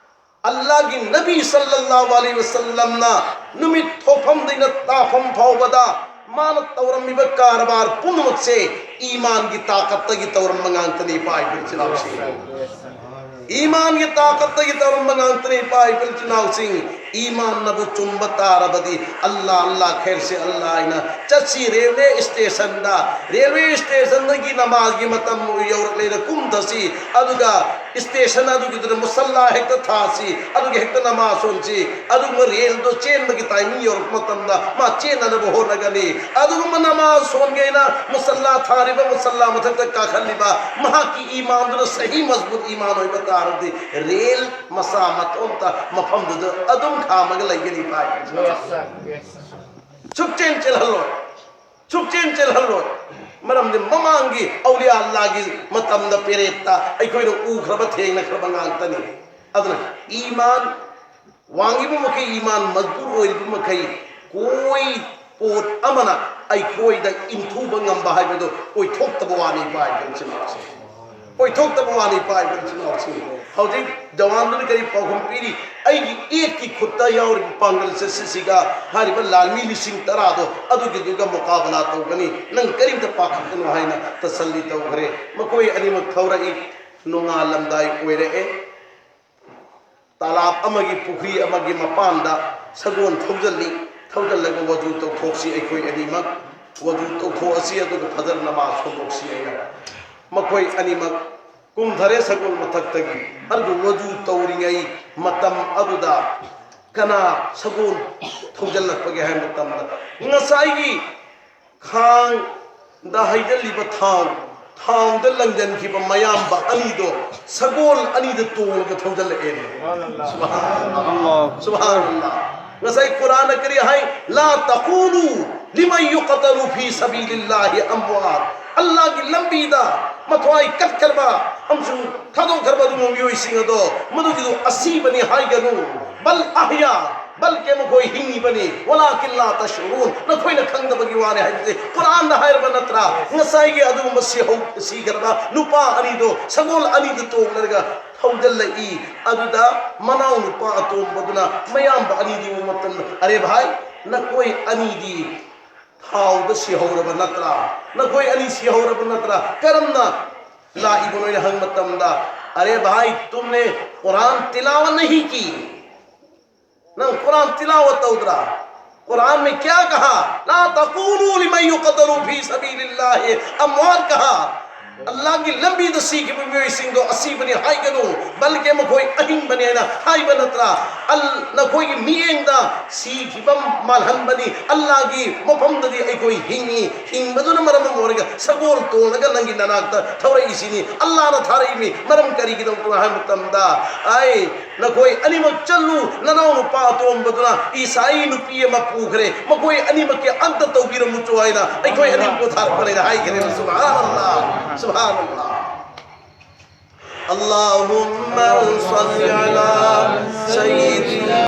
ꯑꯜꯂꯥꯍꯒꯤ ꯅꯕꯤ ꯁꯜꯂꯜꯂꯥꯍꯨ ꯑꯂꯩꯍꯤ ꯋꯁꯜꯂꯝꯅ ꯅꯨꯃꯤꯠ ꯊꯣꯛꯐꯝꯗꯩꯅ ꯇꯥꯐꯝ ꯐꯥꯎꯕꯗ ꯃꯥꯅ ꯇꯧꯔꯝꯃꯤꯕ ꯀꯔꯕꯥꯔ ꯄꯨꯝꯅꯃꯛꯁꯦ ꯏꯃꯥꯟꯒꯤ ꯇꯥꯀꯠꯇꯒꯤ ꯇꯧꯔꯝꯕ ꯉꯥꯛꯇꯅꯤ, ꯏꯄꯥ ꯏꯄꯨ ꯏꯆꯤꯟ ꯏꯅꯥꯎꯁꯤꯡ꯫ ꯏꯃꯥꯟꯒꯤ ꯇꯥꯀꯠꯇꯒꯤ ꯇꯧꯔꯝꯕ ꯉꯥꯛꯇꯅꯤ, ꯏꯄꯥ ꯏꯄꯨ ꯏꯆꯤꯟ ꯏꯅꯥꯎꯁꯤꯡ꯫ ꯏꯃꯥꯟꯅꯕꯨ ꯆꯨꯝꯕ ꯇꯥꯔꯕꯗꯤ, "ꯑꯜꯂꯥ, ꯑꯜꯂꯥ, ꯈꯦꯔꯁꯦ ꯑꯜꯂꯥ" ꯍꯥꯏꯅ ꯆꯠꯁꯤ꯫ ꯔꯦꯜꯋꯦ ꯁ꯭ꯇꯦꯁꯟꯗ, ꯔꯦꯜꯋꯦ ꯁ꯭ꯇꯦꯁꯟꯗꯒꯤ ꯅꯃꯥꯖꯒꯤ ꯃꯇꯝ ꯌꯧꯔꯛꯂꯦꯅ ꯀꯨꯝꯊꯁꯤ, ꯑꯗꯨꯒ ꯁ꯭ꯇꯦꯁꯟ ꯑꯗꯨꯒꯤꯗꯨꯗ ꯃꯨꯁꯜꯂꯥ ꯍꯦꯛꯇ ꯊꯥꯁꯤ, ꯑꯗꯨꯒ ꯍꯦꯛꯇ ꯅꯃꯥꯖ ꯁꯣꯟꯁꯤ, ꯑꯗꯨꯒꯨꯝꯕ ꯔꯦꯜꯗꯣ ꯆꯦꯟꯕꯒꯤ ꯇꯥꯏꯃꯤꯡ ꯌꯧꯔꯛꯄ ꯃꯇꯝꯗ ꯃꯥ ꯆꯦꯟꯅꯅꯕ ꯍꯣꯠꯅꯒꯅꯤ꯫ ꯑꯗꯨꯒꯨꯝꯕ ꯅꯃꯥꯖ ꯁꯣꯟꯒꯦꯅ ꯃꯨꯁꯜꯂꯥ ꯊꯥꯔꯤꯕ, ꯃꯨꯁꯜꯂꯥ ꯃꯊꯛꯇ ꯀꯥꯈꯠꯂꯤꯕ ꯃꯍꯥꯛꯀꯤ ꯏꯃꯥꯟꯗꯨꯅ ꯁꯍꯤ ꯃꯖꯕꯨꯠ ꯏꯃꯥꯟ ꯑꯣꯏꯕ ꯇꯥꯔꯗꯤ, ꯔꯦꯜ ꯃꯆꯥ ꯃꯇꯣꯝꯇ ꯃꯐꯝꯗꯨꯗ ꯑꯗꯨꯝ ꯈꯥꯝꯃꯒ ꯂꯩꯒꯅꯤ, ꯏꯄꯥ ꯏꯄꯨ꯫ ꯁꯨꯛꯆꯦꯟ ꯆꯦꯜꯍꯜꯂꯣꯏ, ꯁꯨꯛꯆꯦꯟ ꯆꯦꯜꯍꯜꯂꯣꯏ꯫ ꯃꯔꯝꯗꯤ ꯃꯃꯥꯡꯒꯤ ꯑꯧꯂꯤꯌꯥ ꯑꯜꯂꯥꯒꯤ ꯃꯇꯝꯗ ꯄꯦꯔꯦꯠꯇ ꯑꯩꯈꯣꯏꯅ ꯎꯈ꯭ꯔꯕ, ꯊꯦꯡꯅꯈ꯭ꯔꯕ ꯉꯥꯛꯇꯅꯤ꯫ ꯑꯗꯨꯅ ꯏꯃꯥꯟ ꯋꯥꯡꯉꯤꯕ ꯃꯈꯩ, ꯏꯃꯥꯟ ꯃꯖꯕꯨꯠ ꯑꯣꯏꯔꯤꯕ ꯃꯈꯩ, ꯀꯣꯏ ꯄꯣꯠ ꯑꯃꯅ ꯑꯩꯈꯣꯏꯗ ꯏꯟꯊꯨꯕ ꯉꯝꯕ ꯍꯥꯏꯕꯗꯨ ꯑꯣꯏꯊꯣꯛꯇꯕ ꯋꯥꯅꯤ, ꯏꯄꯥ ꯏꯄꯨ ꯏꯆꯤꯟ ꯏꯅꯥꯎꯁꯤꯡ꯫ ꯑꯣꯏꯊꯣꯛꯇꯕ ꯋꯥꯅꯤ, ꯏꯄꯥ ꯏꯄꯨ ꯏꯆꯤꯟ ꯏꯅꯥꯎꯁꯤꯡ꯫ ꯍꯧꯖꯤꯛ ꯖꯋꯥꯟꯗꯨꯅ ꯀꯔꯤ ꯄꯥꯎꯈꯨꯝ ꯄꯤꯔꯤ? "ꯑꯩꯒꯤ ꯑꯦꯛꯀꯤ ꯈꯨꯠꯇ ꯌꯥꯎꯔꯤꯕ ꯄꯥꯡꯒꯜꯁꯦ ꯁꯤꯁꯤꯒ ꯍꯥꯏꯔꯤꯕ ꯂꯥꯟꯃꯤ ꯂꯤꯁꯤꯡ ꯇꯔꯥꯗꯣ ꯑꯗꯨꯒꯤꯗꯨꯒ ꯃꯨꯀꯥꯕꯂꯥ ꯇꯧꯒꯅꯤ, ꯅꯪ ꯀꯔꯤꯝꯇ ꯄꯥꯈꯠꯀꯅꯨ" ꯍꯥꯏꯅ ꯇꯁꯜꯂꯤ ꯇꯧꯈ꯭ꯔꯦ꯫ ꯃꯈꯣꯏ ꯑꯅꯤꯃꯛ ꯊꯧꯔꯛꯏ꯫ ꯅꯣꯡꯉꯥꯜꯂꯝꯗꯥꯏ ꯑꯣꯏꯔꯛꯑꯦ꯫ ꯇꯂꯥꯞ ꯑꯃꯒꯤ, ꯄꯨꯈ꯭ꯔꯤ ꯑꯃꯒꯤ ꯃꯄꯥꯟꯗ ꯁꯒꯣꯜ ꯊꯧꯖꯤꯜꯂꯤ꯫ ꯊꯧꯖꯤꯜꯂꯒ "ꯋꯖꯨ ꯇꯧꯊꯣꯛꯁꯤ ꯑꯩꯈꯣꯏ ꯑꯅꯤꯃꯛ, ꯋꯖꯨ ꯇꯧꯊꯣꯛꯑꯁꯤ, ꯑꯗꯨꯒ ꯐꯖꯔ ꯅꯃꯥꯖ ꯁꯣꯟꯗꯣꯛꯁꯤ" ꯍꯥꯏꯅ꯫ ꯃꯈꯣꯏ ꯑꯅꯤꯃꯛ ꯀꯨꯝꯊꯔꯦ ꯁꯒꯣꯜ ꯃꯊꯛꯇꯒꯤ꯫ ꯑꯗꯨ ꯋꯖꯨ ꯇꯧꯔꯤꯉꯩ ꯃꯇꯝ ꯑꯗꯨꯗ ꯀꯅꯥ ꯁꯒꯣꯜ ꯊꯧꯖꯤꯜꯂꯛꯄꯒꯦ ꯍꯥꯏꯕ ꯃꯇꯝꯗ, ꯉꯁꯥꯏꯒꯤ ꯈꯥꯡꯗ ꯍꯩꯖꯤꯜꯂꯤꯕ ꯊꯥꯎ, ꯊꯥꯎꯗ ꯂꯪꯖꯟꯈꯤꯕ ꯃꯌꯥꯝꯕ ꯑꯅꯤꯗꯣ ꯁꯒꯣꯜ ꯑꯅꯤꯗ ꯇꯣꯡꯉꯒ ꯊꯧꯖꯤꯜꯂꯛꯑꯦꯅꯦ꯫ ꯁꯨꯕꯍꯥꯅꯜꯂꯥꯍ꯫ ꯁꯨꯕꯍꯥꯅꯜꯂꯥꯍ꯫ ꯉꯁꯥꯏ ꯀꯨꯔꯥꯟꯅ ꯀꯔꯤ ꯍꯥꯏ? "لا تقولوا لمن يقتل في سبيل الله أموات"꯫ ꯑꯜꯂꯥꯍꯒꯤ ꯂꯝꯕꯤꯗ ꯃꯊ꯭ꯋꯥꯏ ꯀꯠꯈ꯭ꯔꯕ ꯑꯃꯁꯨꯡ ꯊꯥꯗꯣꯛꯈ꯭ꯔꯕ ꯑꯗꯨꯒꯨꯝꯕ ꯃꯤꯑꯣꯏꯁꯤꯡ ꯑꯗꯣ ꯃꯗꯨꯒꯤꯗꯨ ꯑꯁꯤꯕꯅꯤ ꯍꯥꯏꯒꯅꯨ꯫ "بل أحياء"꯫ ꯕꯜꯀꯦ ꯃꯈꯣꯏ ꯍꯤꯡꯉꯤꯕꯅꯤ꯫ "ولكن لا تشعرون"꯫ ꯅꯈꯣꯏꯅ ꯈꯪꯗꯕꯒꯤ ꯋꯥꯅꯤ ꯍꯥꯏꯕꯁꯦ ꯀꯨꯔꯥꯟꯗ ꯍꯥꯏꯔꯕ ꯅꯠꯇ꯭ꯔꯥ? ꯉꯁꯥꯏꯒꯤ ꯑꯗꯨꯒꯨꯝꯕ ꯁꯤꯍꯧ-, ꯁꯤꯈ꯭ꯔꯕ ꯅꯨꯄꯥ ꯑꯅꯤꯗꯣ ꯁꯒꯣꯜ ꯑꯅꯤꯗꯨ ꯇꯣꯡꯂꯔꯒ ꯊꯧꯖꯤꯜꯂꯛꯏ꯫ ꯑꯗꯨꯗ ꯃꯅꯥꯎ ꯅꯨꯄꯥ ꯑꯇꯣꯝꯕꯗꯨꯅ ꯃꯌꯥꯝꯕ ꯑꯅꯤꯗꯨ ꯎꯕ ꯃꯇꯝꯗ, "ꯑꯔꯦ ꯚꯥꯏ, ꯅꯈꯣꯏ ꯑꯅꯤꯗꯤ ꯊꯥꯎꯗ ꯁꯤꯍꯧꯔꯕ ꯅꯠꯇ꯭ꯔꯥ? ꯅꯈꯣꯏ ꯑꯅꯤ ꯁꯤꯍꯧꯔꯕ ꯅꯠꯇ꯭ꯔꯥ? ꯀꯔꯝꯅ ꯂꯥꯛꯏꯕꯅꯣ?" ꯍꯥꯏꯅ ꯍꯪꯕ ꯃꯇꯝꯗ, "अरे भाई, तुमने कुरान तिलावत नहीं की।" ꯅꯪ ꯀꯨꯔꯥꯟ ꯇꯤꯂꯥꯋꯠ ꯇꯧꯗ꯭ꯔꯥ? ꯀꯨꯔꯥꯟ ꯃꯦ ꯀꯌꯥ ꯀꯍꯥ? "لا تقولوا لمن يقتل في سبيل الله أموات" ꯀꯍꯥ꯫ ꯑꯜꯂꯥꯍꯒꯤ ꯂꯝꯕꯤꯗ ꯁꯤꯈꯤꯕ ꯃꯤꯑꯣꯏꯁꯤꯡꯗꯣ ꯑꯁꯤꯕꯅꯤ ꯍꯥꯏꯒꯅꯨ, ꯕꯜꯀꯦ ꯃꯈꯣꯏ ꯑꯍꯤꯡꯕꯅꯤ ꯍꯥꯏꯅ ꯍꯥꯏꯕ ꯅꯠꯇ꯭ꯔꯥ? ꯑꯜ-, ꯅꯈꯣꯏꯒꯤ ꯃꯤꯠꯌꯦꯡꯗ ꯁꯤꯈꯤꯕ ꯃꯥꯜꯍꯟꯕꯅꯤ꯫ ꯑꯜꯂꯥꯍꯒꯤ ꯃꯐꯝꯗꯗꯤ ꯑꯩꯈꯣꯏ ꯍꯤꯡꯉꯤ, ꯍꯤꯡꯕꯗꯨꯅ ꯃꯔꯝ ꯑꯃ ꯑꯣꯏꯔꯒ ꯁꯒꯣꯜ ꯇꯣꯡꯂꯒ ꯅꯪꯒꯤ ꯅꯅꯥꯛꯇ ꯊꯧꯔꯛꯏꯁꯤꯅꯤ꯫ ꯑꯜꯂꯥꯍꯅ ꯊꯥꯔꯛꯏꯃꯤ꯫ ꯃꯔꯝ ꯀꯔꯤꯒꯤꯗꯃꯛꯇꯅꯣ ꯍꯥꯏꯕ ꯃꯇꯝꯗ, ꯑꯩ ꯅꯈꯣꯏ ꯑꯅꯤꯃꯛ ꯆꯠꯂꯨ, ꯅꯅꯥꯎ ꯅꯨꯄꯥ ꯑꯇꯣꯝꯕꯗꯨꯅ ꯏꯁꯥꯏ ꯅꯨꯄꯤ ꯑꯃ ꯄꯨꯈ꯭ꯔꯦ, ꯃꯈꯣꯏ ꯑꯅꯤꯃꯛꯀꯤ ꯑꯝꯇ ꯇꯧꯕꯤꯔꯝꯃꯨꯆꯣ ꯍꯥꯏꯅ ꯑꯩꯈꯣꯏ ꯑꯅꯤꯃꯛꯄꯨ ꯊꯥꯔꯛꯄꯅꯦꯅ ꯍꯥꯏꯈ꯭ꯔꯦ꯫ ꯁꯨꯕꯍꯥꯅꯜꯂꯥꯍ, ꯁꯨꯕꯍꯥꯅꯜꯂꯥꯍ꯫ اللهم صل على سيدنا